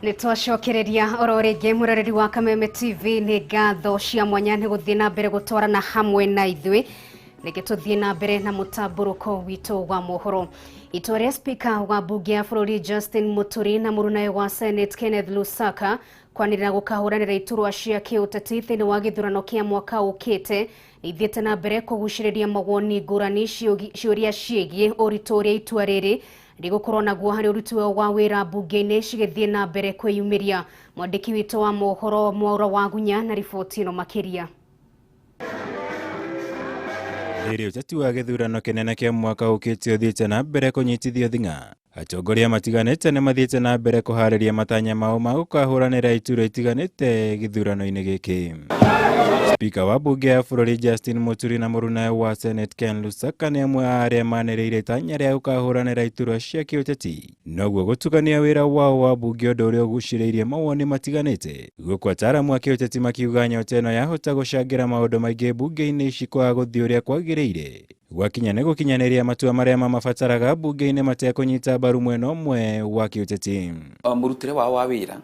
Nĩ twacokereria oro rĩngĩ mũroreri wa Kameme TV, nĩ ngatho cia mwanya nĩ gũthiĩ na mbere gũtwarana hamwe na ithuĩ. Rĩngĩ tũthiĩ na mbere na mũtambũrũko witũ wa mohoro. Itua rĩa Speaker wa mbunge ya bũrũri Justin Muturi na mũrunawe wa Senate Kenneth Lusaka kwanĩrĩra gũkahũranĩra iturwa cia kĩũteti thĩinĩ wa gĩthurano kĩa mwaka ũkĩte nĩ ithiĩte na mbere kũgucĩrĩria mawoni ngũrani ciũria ciĩgiĩ ũritũ ũrĩa itua rĩrĩ rĩgũkorwo naguo harĩ ũruti wa wĩra mbunge-inĩ cigĩthiĩ na mbere kwĩyumĩria. Mwandĩki witũ wa mohoro Mwaura Wagunya na riboti ĩno makĩria. Rĩrĩ ũteti wa gĩthurano kĩnene kĩa mwaka ũkĩte ũthiĩte na mbere kũnyitithio thing'a, atongoria matiganĩte nĩ mathiĩte na mbere kũharĩria matanya mao ma gũkahũranĩra iturwa itiganĩte gĩthurano-inĩ gĩkĩ. Spika wa bunge ya bũrũri Justin Muturi na mũrunawe wa Senate Ken Lusaka nĩ amwe a arĩa manĩrĩire itanya rĩa gũkahũranĩra iturwa cia kĩũteti, noguo gũtukania wĩra wao wa bunge ũndũ ũrĩa ũgucĩrĩirie mawoni matiganĩte, gũkũ ataaramu a kĩũteti makiuga nyota ĩno yahota gũcangĩra maũndũ maingĩ bunge-inĩ ici kwaga gũthiĩ ũrĩa kwagĩrĩire gwakinya nĩ gũkinyanĩria matua marĩa mamabataraga bunge-inĩ matekũnyita mbaru mwena ũmwe wa kĩũteti. Mũrutĩre wao wa wĩra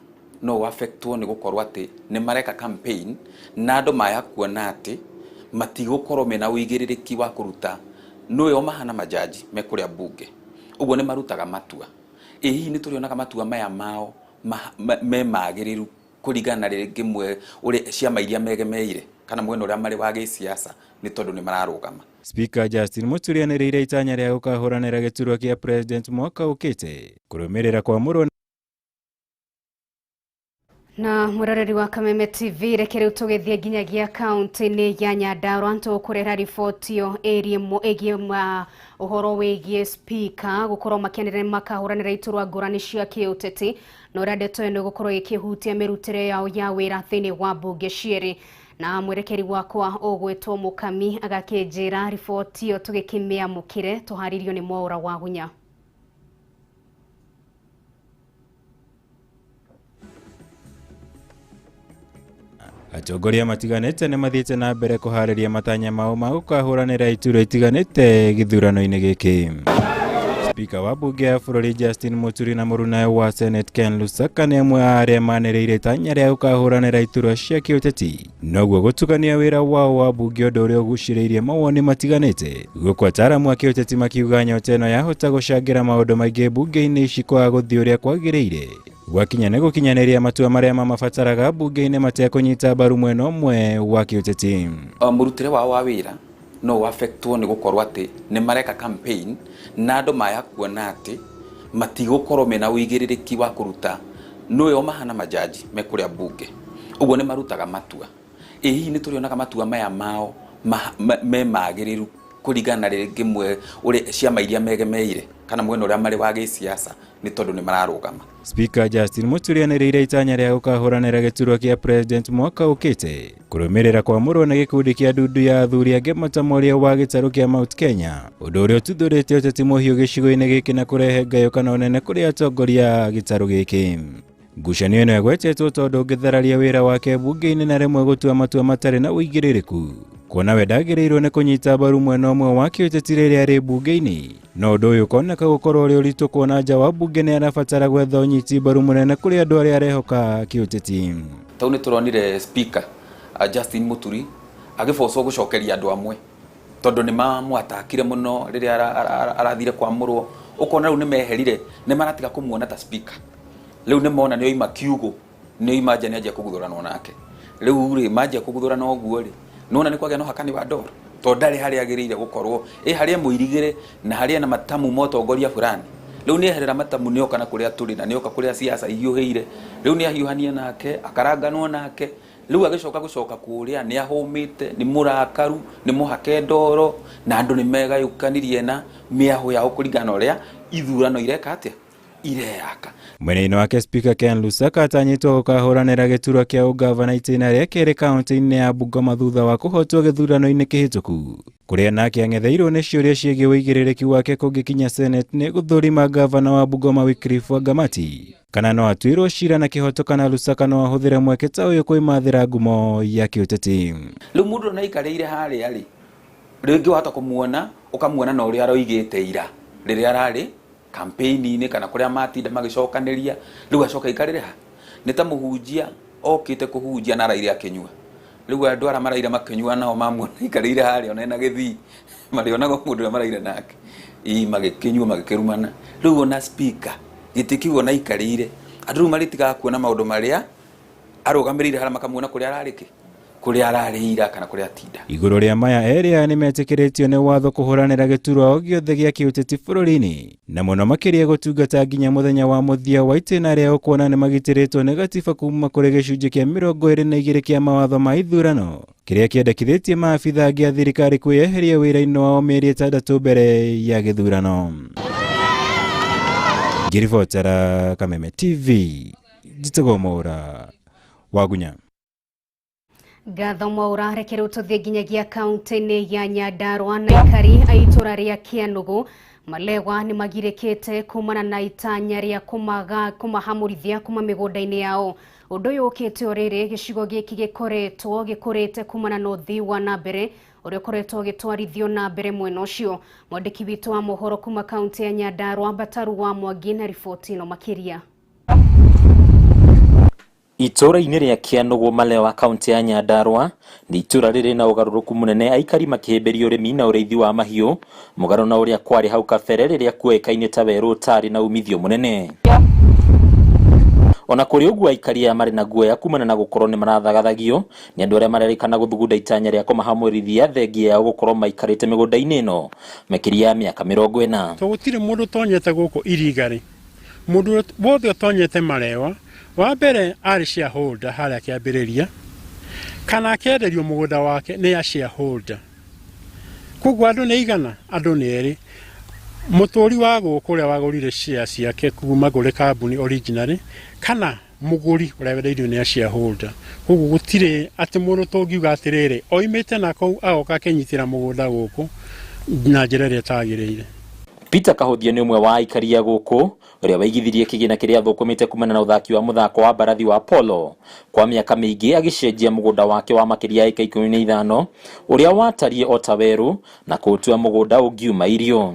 no affectwo nĩ gũkorwo atĩ nĩ mareka campaign na andũ maya kuona atĩ matigũkorwo mena ũigĩrĩrĩki wa kũruta nĩo mahana majaji me kũrĩa bunge, ũguo nĩ marutaga matua. Ĩ hihi nĩ tũrĩonaga matua maya mao me magĩrĩru Kũringana na rĩngĩ mwe ũrĩa ciama iria megemeire kana mwena ũrĩa marĩ wa gĩsiasa, nĩ tondũ nĩ mararũgama. Speaker Justin Muturi anĩrĩire itanya rĩa gũkahũranĩra gĩturwa kĩa president mwaka ũkĩte kũrũmĩrĩra kwamũrwo. Na mwĩroreri wa Kameme TV, reke rĩu tũgĩthiĩ nginyagia kaunti-inĩ ya Nyandarua, tũkũrehera riboti ĩyo ĩgiĩ ũhoro wĩgiĩ speaker gũkorwo makĩanĩrĩra makahũranĩra iturwa ngũrani cia kĩũteti, na ũrĩa ndeto ĩno ĩgũkorwo ĩkĩhutia mĩrutĩre yao ya wĩra thĩinĩ wa mbunge cierĩ. Na mwerekeri wakwa ũgwĩtwo Mũkami agakĩnjĩra riboti ĩyo tũgĩkĩmĩamũkĩre, tũharĩrio nĩ Mwaũra wa Gunya. Atongoria matiganĩte nĩ mathiĩte na mbere kũharĩria matanya mao ma gũkahũranĩra iturwa itiganĩte gĩthurano-inĩ gĩkĩ. Spika wa bunge ya bũrũri Justin Muturi na mũrunawe wa Senate Ken Lusaka nĩ amwe a arĩa manĩrĩire itanya rĩa gũkahũranĩra iturwa cia kĩũteti, noguo gũtukania wĩra wao wa bunge, ũndũ ũrĩa ũgucĩrĩirie mawoni matiganĩte, gũkũ ataaramu a kĩũteti makiuga nyota ĩno yahota gũcangĩra maũndũ maingĩ bunge-inĩ ici kwaga gũthiĩ ũrĩa kwagĩrĩire gwakinya nĩ gũkinyanĩria matua marĩa mamabataraga bunge-inĩ matekũnyita mbaru mwena ũmwe wa kĩũteti. Mũrutĩre wao wa wĩra no affectwo nĩ gũkorwo atĩ nĩ mareka campaign, na andũ maya kuona atĩ matigũkorwo mena ũigĩrĩrĩki wa kũruta nĩo mahana majaji me kũrĩa bunge. Ũguo nĩ marutaga matua. Ĩ hihi nĩ tũrĩonaga matua maya mao me magĩrĩru kũringana na rĩngĩ mwe ũrĩa ciama iria megemeire kana mwena ũrĩa marĩ wa gĩsiasa, nĩ tondũ nĩ mararũgama. Speaker Justin Muturi anĩrĩire itanya rĩa gũkahũranĩra gĩturwa kĩa president mwaka ũkĩte kũrũmĩrĩra kwamũrwo nĩ gĩkundi kĩa ndundu ya athuri angĩ matamoria wa gĩtarũ kĩa Mount Kenya, ũndũ ũrĩa ũtuthũrĩte ũteti mũhiũ gĩcigo-inĩ gĩkĩ na kũrehe ngayũkano nene kũrĩ atongoria a gĩtarũ gĩkĩ. Ngucanio ĩno ĩgwetetwo tondũ ũngĩthararia wĩra wake bunge-inĩ na rĩmwe gũtua matua matarĩ na ũigĩrĩrĩku, kuona we ndagĩrĩirwo nĩ kũnyita mbaru mwena ũmwe wa kĩũteti rĩrĩa arĩ bunge-inĩ, no ũndũ ũyũ ũkoneka gũkorwo ũrĩ ũritũ kuona nja wa bunge nĩ arabatara gwetha ũnyiti mbaru mũnene kũrĩ andũ arĩa arehoka kĩũteti. Tau nĩ tũronire Speaker Justin Muturi agĩbocwo gũcokeria andũ amwe tondũ nĩ mamwatakire mũno rĩrĩa arathire kwamũrwo, ũkona rĩu nĩ meherire, nĩ maratiga kũmuona ta speaker. Rĩu nĩ mona nĩ oima kiugo, nĩ oima nja, nĩ anjia kũguthũranwo nake. Rĩu rĩ manjia kũguthũrana ũguo rĩ, nĩwona nĩ kwagĩa na ũhakani wa ndoro, tondũ ndarĩ harĩa agĩrĩire gũkorwo, ĩ harĩa mũirigĩre na harĩa na matamu ma ũtongoria fulani. Rĩu nĩ eherera matamu, nĩ oka na kũrĩa tũrĩ na nĩ oka kũrĩa siasa ihiũhĩire. Rĩu nĩ ahiũhania nake, akaranganwo nake. Rĩu agĩcoka gũcoka kũrĩa nĩ ahũmĩte, nĩ mũrakaru, nĩ mũhake ndoro, na andũ nĩ megayũkanirie na mĩahũ yao kũringana na ũrĩa ithurano ireka atĩa, ireyaka. Mwena-inĩ wake Speaker Ken Lusaka atanyĩtwo gũkahũranĩra gĩturwa kĩa ũgavana itĩna rĩa kerĩ kaunti-inĩ ya Bungoma thutha wa kũhotwo gĩthurano-inĩ kĩhĩtũku, kũrĩa nake ang'etheirwo nĩ ciũria ciĩgiĩ ũigĩrĩrĩki wake kũngĩkinya Senate nĩ gũthũrima gavana wa Bungoma Wycliffe Wangamati kana no atuĩrwo cira na kĩhoto, kana Lusaka no ahũthĩre mweke ta ũyũ kwĩmathĩra ngumo ya kĩũteti. Rĩu mũndũ ona aikarĩire harĩa rĩ, rĩngĩ wahota kũmuona ũkamuona na ũrĩa aroigĩte ira rĩrĩa ararĩ campaign-inĩ kana kũrĩa matinda magĩcokanĩria, rĩu acoka aikarĩre ha? Nĩ ta mũhunjia okĩte kũhunjia na araire akĩnyua. Rĩu andũ arĩa maraire makĩnyua nao mamuona aikarĩire harĩa ona ena gĩthii, marĩonaga mũndũ ũrĩa maraire nake, ii magĩkĩnyua magĩkĩrumana. Rĩu ona speaker gĩtĩ kĩu ona aikarĩire, andũ rĩu marĩtigaga kuona maũndũ marĩa arũgamĩrĩire harĩa, makamuona kũrĩa ararĩ kĩ, kũrĩa ararĩira kana kũrĩa atinda. Igũrũ rĩa maya, erĩ aya nĩmetĩkĩrĩtio nĩ watho kũhũranĩra gĩturwa o gĩothe gĩa kĩũteti bũrũri-inĩ, na mũno makĩria gũtungata nginya mũthenya wa mũthia wa itĩna rĩao, kuona nĩ magitĩrĩtwo nĩ gatiba kuma kũrĩ gĩcunjĩ kĩa 22 kĩa mawatho ma ithurano kĩrĩa kĩendekithĩtie maabitha angĩ a thirikari kwĩyeheria wĩra-inĩ wao mĩeri 6 mbere ya gĩthurano. Ngĩribotera Kameme TV, njĩtagwo Mwaũra Wagunya. Ngatho Mwaũra, reke rĩu tũthiĩ nginyagia kaunti-inĩ ya Nyandarua na aikari a itũra rĩa Kĩanugu Malewa nĩ magirĩkĩte kumana na itanya rĩa kũmahamũrithia kuma mĩgũnda-inĩ yao. Ũndũ ũyũ ũkĩte o rĩrĩ gĩcigo gĩkĩ gĩkoretwo gĩkũrĩte kumana na ũthii wa na mbere ũrĩa ũkoretwo ũgĩtwarithio na mbere mwena ũcio. Mwandĩki witũ wa mohoro kuma kaunti ya Nyandarua Bataru wa Mwangi na riboti ĩno makĩria. Itũũra-inĩ rĩa Kĩanugu Malewa kaunti ya Nyandarua nĩ itũũra rĩrĩ na ũgarũrũku mũnene, aikari makĩhĩmbĩria ũrĩmi na ũrĩithi wa mahiũ mũgarũ na ũrĩa kwarĩ hau kabere rĩrĩa kuoĩkaine ta werũ ũtarĩ na umithio mũnene. Ona kũrĩ ũguo, aikari aya marĩ na guoya kumana na gũkorwo nĩ marathagathagio nĩ andũ arĩa marerĩkana gũthugunda itanya rĩa kũmahamũrithia thengia yao gũkorwo maikarĩte mĩgũnda-inĩ ĩno makĩria ya mĩaka 40. To gũtirĩ mũndũ ũtonyete gũkũ irigarĩ, mũndũ wothe ũtonyete Malewa wa mbere arĩ shareholder harĩa kĩambĩrĩria, kana akenderio mũgũnda wake nĩ a shareholder. Koguo andũ nĩ igana, andũ nĩ erĩ. Mũtũri wa gũkũ ũrĩa wagũrire share ciake kuma kũrĩ kambuni originally, kana mũgũri ũrĩa wendeirio nĩ a shareholder. Koguo gũtirĩ atĩ mũndũ tũngiuga atĩrĩrĩ oimĩte na kũu agoka akĩnyitĩra mũgũnda gũkũ na njĩra ĩrĩa ĩtagĩrĩire. Peter Kahuthia nĩ ũmwe wa aikari a gũkũ ũrĩa waigithirie kĩgĩna kĩrĩa athũkũmĩte kumana na ũthaki wa mũthako wa mbarathi wa polo kwa mĩaka mĩingĩ, agĩcenjia mũgũnda wake wa makĩria ya ĩka 15 ũrĩa watariĩ o ta werũ na kũũtua mũgũnda ũngiuma irio.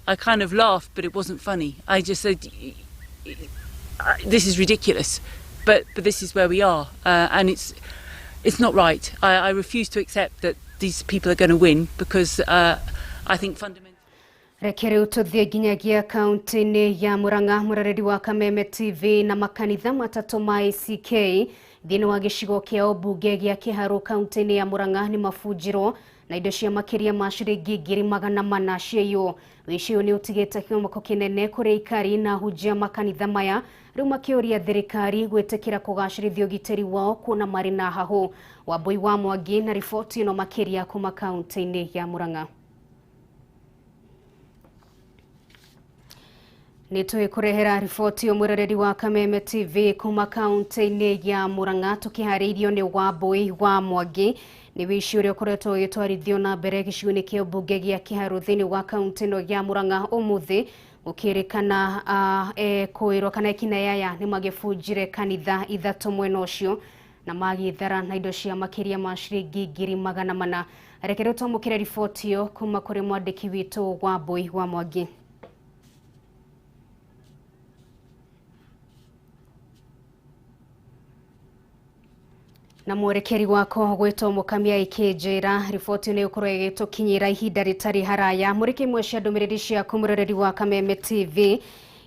I kind of laughed, but it wasn't funny. I just said, "This is ridiculous," but this is where we are, and it's not right. I refuse to accept that these people are going to win because I think fundamentally. Reke rĩu tũthiĩ nginyagia kaunti-inĩ ya Murang'a, mũrereri wa Kameme TV, na makanitha matatũ ma ACK thĩinĩ wa gĩcigo kĩa ũmbunge gĩa Kĩharũ kaunti-inĩ ya Murang'a nĩ mabunjirwo na indo cia makĩria ma ciringi 400,000 ciaiywo. Ũici ũyũ nĩ ũtigĩte kĩmako kĩnene kũrĩ aikari na ahunjia makanitha maya, rĩu makĩũria thirikari gwĩtĩkĩra kũgacĩrithia ũgitĩri wao kuona marĩ na hahũ. Wambui wa Mwangi na riboti ĩno makĩria kuma kaunti-inĩ ya Murang'a. Nĩ tũgĩkũrehera riboti mwĩroreri wa Kameme TV kuma kaunti-inĩ ya Murang'a, tũkĩharĩirio nĩ Wambui wa Mwangi. Nĩ wĩici ũrĩa ũkoretwo ũgĩtwarithio na mbere gĩcigo-inĩ kĩa ũmbunge gĩa Kĩharũ thĩinĩ wa kaunti ĩno ya Murang'a ũmũthĩ, gũkĩrĩkana kwĩrwo kana ekinaĩ aya nĩ magĩbunjire kanitha ithatũ mwena ũcio na magĩthara na indo cia makĩria ma ciringi 400,000. Reke rĩu twamũkĩre riboti ĩyo kuma kũrĩ mwandĩki witũ Wambui wa Mwangi. Na mwerekeri wako gwĩtwo Mũkamia ikĩnjĩra riboti nĩ ũkorwo ĩgĩtũkinyĩra ihinda rĩtarĩ haraya. Mũrĩki imwe cia ndũmĩrĩri ciaku, mũroreri wa Kameme TV,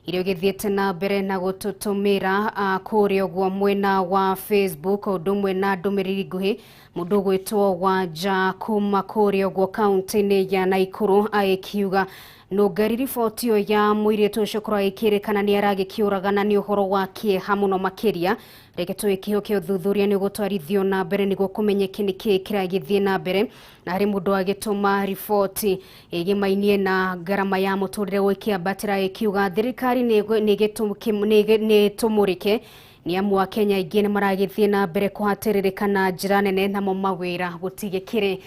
iria ũgĩthiĩte na mbere na gũtũtũmĩra kũrĩa ũguo mwena wa Facebook, o ũndũ ũmwe na ndũmĩrĩri nguhĩ. Mũndũ ũgwĩtwo Wanja kuma kũrĩa ũguo kaunti-inĩ ya Naikuru agĩkiuga nũngari riboti ĩyo ya mũirĩtu ũcio ũkorwo agĩkĩrĩkana nĩ aragĩkĩũragana nĩ ũhoro wa kĩeha mũno makĩria. Reke tũgĩkĩhoke ũthuthuria nĩ ũgũtwarithio na mbere nĩguo kũmenyeke nĩkĩĩ kĩragĩthiĩ na mbere. Na harĩ mũndũ agĩtũma riboti ĩgĩmainie na ngarama ya mũtũrĩre gũkĩambatĩra, ĩkiuga thirikari nĩ ĩtũmũrĩke nĩ amu Akenya aingĩ nĩ maragĩthiĩ na mbere kũhatĩrĩrĩka na njĩra nene, namo mawĩra gũtigĩkĩrĩ.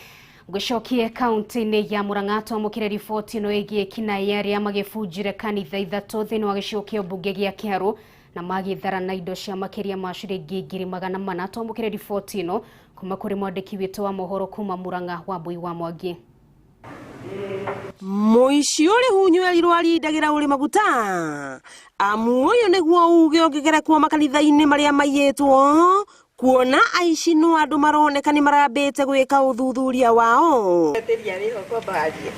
Ngũcokie kaunti-inĩ ya Murang'a twamũkĩre riboti ĩno ĩgiĩ kinaĩ arĩa magĩbunjire kanitha ithatũ thĩinĩ wa gĩcigo kĩa ũmbunge gĩa Kĩharũ na magĩthara na indo cia makĩria ma ciringi 400,000. Twamũkĩre riboti ĩno kuma kũrĩ mwandĩki witũ wa mohoro kuma Murang'a, Wambui wa Mwangi. Mũici ũrĩ hunyu erirwo arindagĩra ũrĩ maguta, amu ũyũ nĩguo uge ũngĩgerekwo makanitha-inĩ marĩa maiyĩtwo, kuona aici no andũ maroneka nĩ marambĩte gwĩka ũthuthuria wao.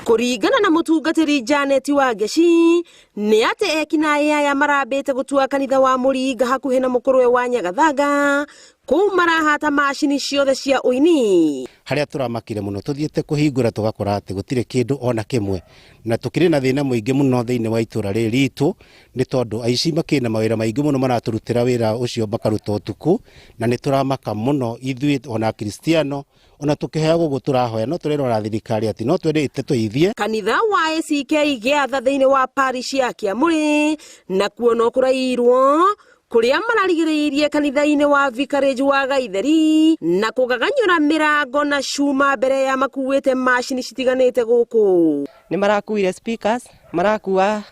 Kũringana na mũtungatĩri Janet Wangeci, nĩ atĩ ekinaĩ aya marambĩte gũtua kanitha wa Mũringa hakuhĩ na mũkũrwe wa Nyagathanga, kũu marahata macini ciothe cia ũini. Harĩa tũramakire mũno tũthiĩte kũhingũra tũgakora atĩ gũtirĩ kĩndũ ona kĩmwe, na tũkĩrĩ na thĩna mũingĩ mũno thĩinĩ wa itũra rĩrĩ ritũ, nĩ tondũ aici makĩrĩ na mawĩra maingĩ mũno maratũrutĩra wĩra ũcio makaruta ũtukũ, na nĩ tũramaka mũno ithuĩ ona Akristiano, ona tũkĩhoya gũkũ tũrahoya no tũrerwo na thirikari atĩ no twende ĩtũteithie. Kanitha wa ACK Gĩatha thĩinĩ wa parish ya Kĩamũrĩ nakuo no kũrairwo kũrĩa mararigĩrĩirie kanitha-inĩ wa vicarage wa Gaitheri na kũgaganyũra mĩrango na cuma mbere ya makuĩte macini citiganĩte gũkũ. Nĩ marakuire speakers, marakua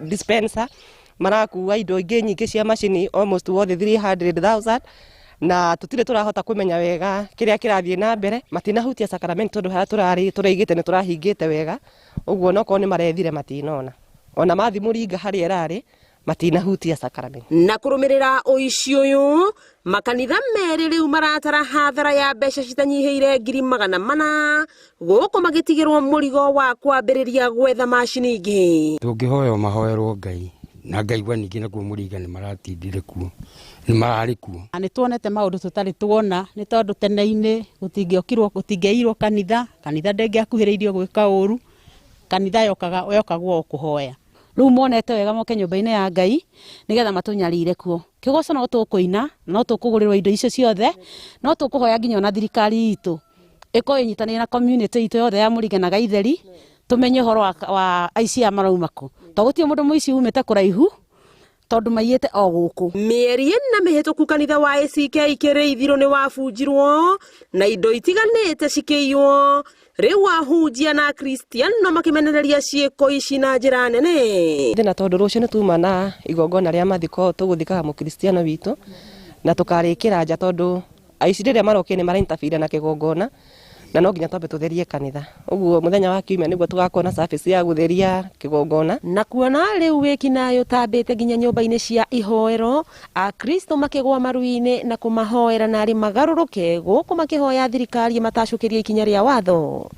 dispenser, marakua indo ingĩ nyingĩ cia macini almost worth 300,000, na tutire turahota kumenya wega kiria kirathie na mbere. Matinahutia sacrament tondu haria turari turaigite ni turahingite wega uguo no korwo ni marethire matinona ona mathi Muringa haria irari matinahutia sacrament. Na kurumirira uici uyu makanitha meri riu maratara hathara ya mbeca citanyihiire 400,000 guku magitigirwo murigo wa kwambiriria gwetha macini ingi. Tungihoya mahoerwo Ngai Na ngaigua ningĩ nakuo Mũringa nĩ maratindire kuo, nĩ mararĩ kuo. Nĩ tuonete maũndũ tũtarĩ tuona, nĩ tondũ tene-inĩ gũtingĩokirwo, gũtingĩairwo kanitha, kanitha ndĩngĩakuhĩrĩirio gwĩka ũru, kanitha yokaga yokagwo o kũhoya. Rĩu monete wega moke nyũmba-inĩ ya Ngai nĩgetha matũnyarire kuo. Kĩgoco no tũkũina, no tũkũgũrĩrwo indo icio ciothe, no tũkũhoya nginya ona thirikari itũ ĩkorwo ĩnyitanĩire na community itũ yothe ya Mũringa na Gaitheri, tũmenye ũhoro wa aici aya marauma kũ, to gũtirĩ mũndũ mũici umĩte kũraihu, tondũ maiyĩte o gũkũ. Mĩeri ĩna mĩhĩtũku kanitha wa ACK Kĩrĩithiro nĩ wabunjirwo na indo itiganĩte cikĩiywo. Rĩu ahunjia na Akristiano makĩmenereria ciĩko ici na njĩra nene. Thĩna tondũ rũciũ nĩ tuma na igongona rĩa mathiko, tũgũthikaga mũkristiano witũ na tũkarĩkĩra nja, tondũ aici rĩrĩa marokire nĩ maraintabire na kĩgongona, na no nginya twambe tũtherie kanitha. Ũguo mũthenya wa kiumia nĩguo tũgakorwo na service ya gũtheria kĩgongona. Na kuona rĩu wĩkinaĩ ũtambĩte nginya nyũmba-inĩ cia ihoero, Akristo makĩgwa maru-inĩ na kũmahoera narĩ magarũrũke, gũkũ makĩhoya thirikari ĩmatacũkĩrie ikinya rĩa watho.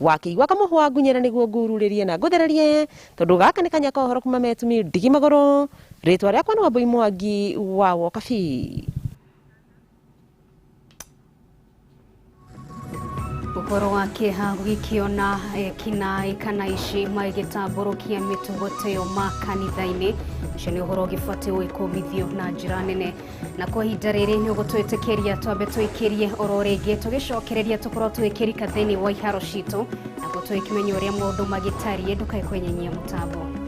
Wakĩigua kamũhwa ngunyĩra nĩguo ngururĩrie na ngũthererie, tondũ gaka nĩ kanya ka ũhoro kuma Metumi ndigi magũrũ. Rĩtwa rĩakwa nĩ Wambui Mwangi wa Wokabi. Ũhoro wa kĩeha gũgĩkĩona kinaĩ kana ici magĩgĩtambũrũkia mĩtugo ta ĩyo makanitha-inĩ, ũcio nĩ ũhoro ũgĩbatiĩ gwĩkũmithio na njĩra nene. Na kwa ihinda rĩrĩ nĩ ũgũtwĩtĩkĩria twambe tũikĩrie oro rĩngĩ, tũgĩcokereria tũkorwo tũgĩkĩrika thĩinĩ wa iharo citũ, naguo tũgĩkĩmenya ũrĩa maũndũ magĩtariĩ. Ndũkae kwenyenyia mũtambo.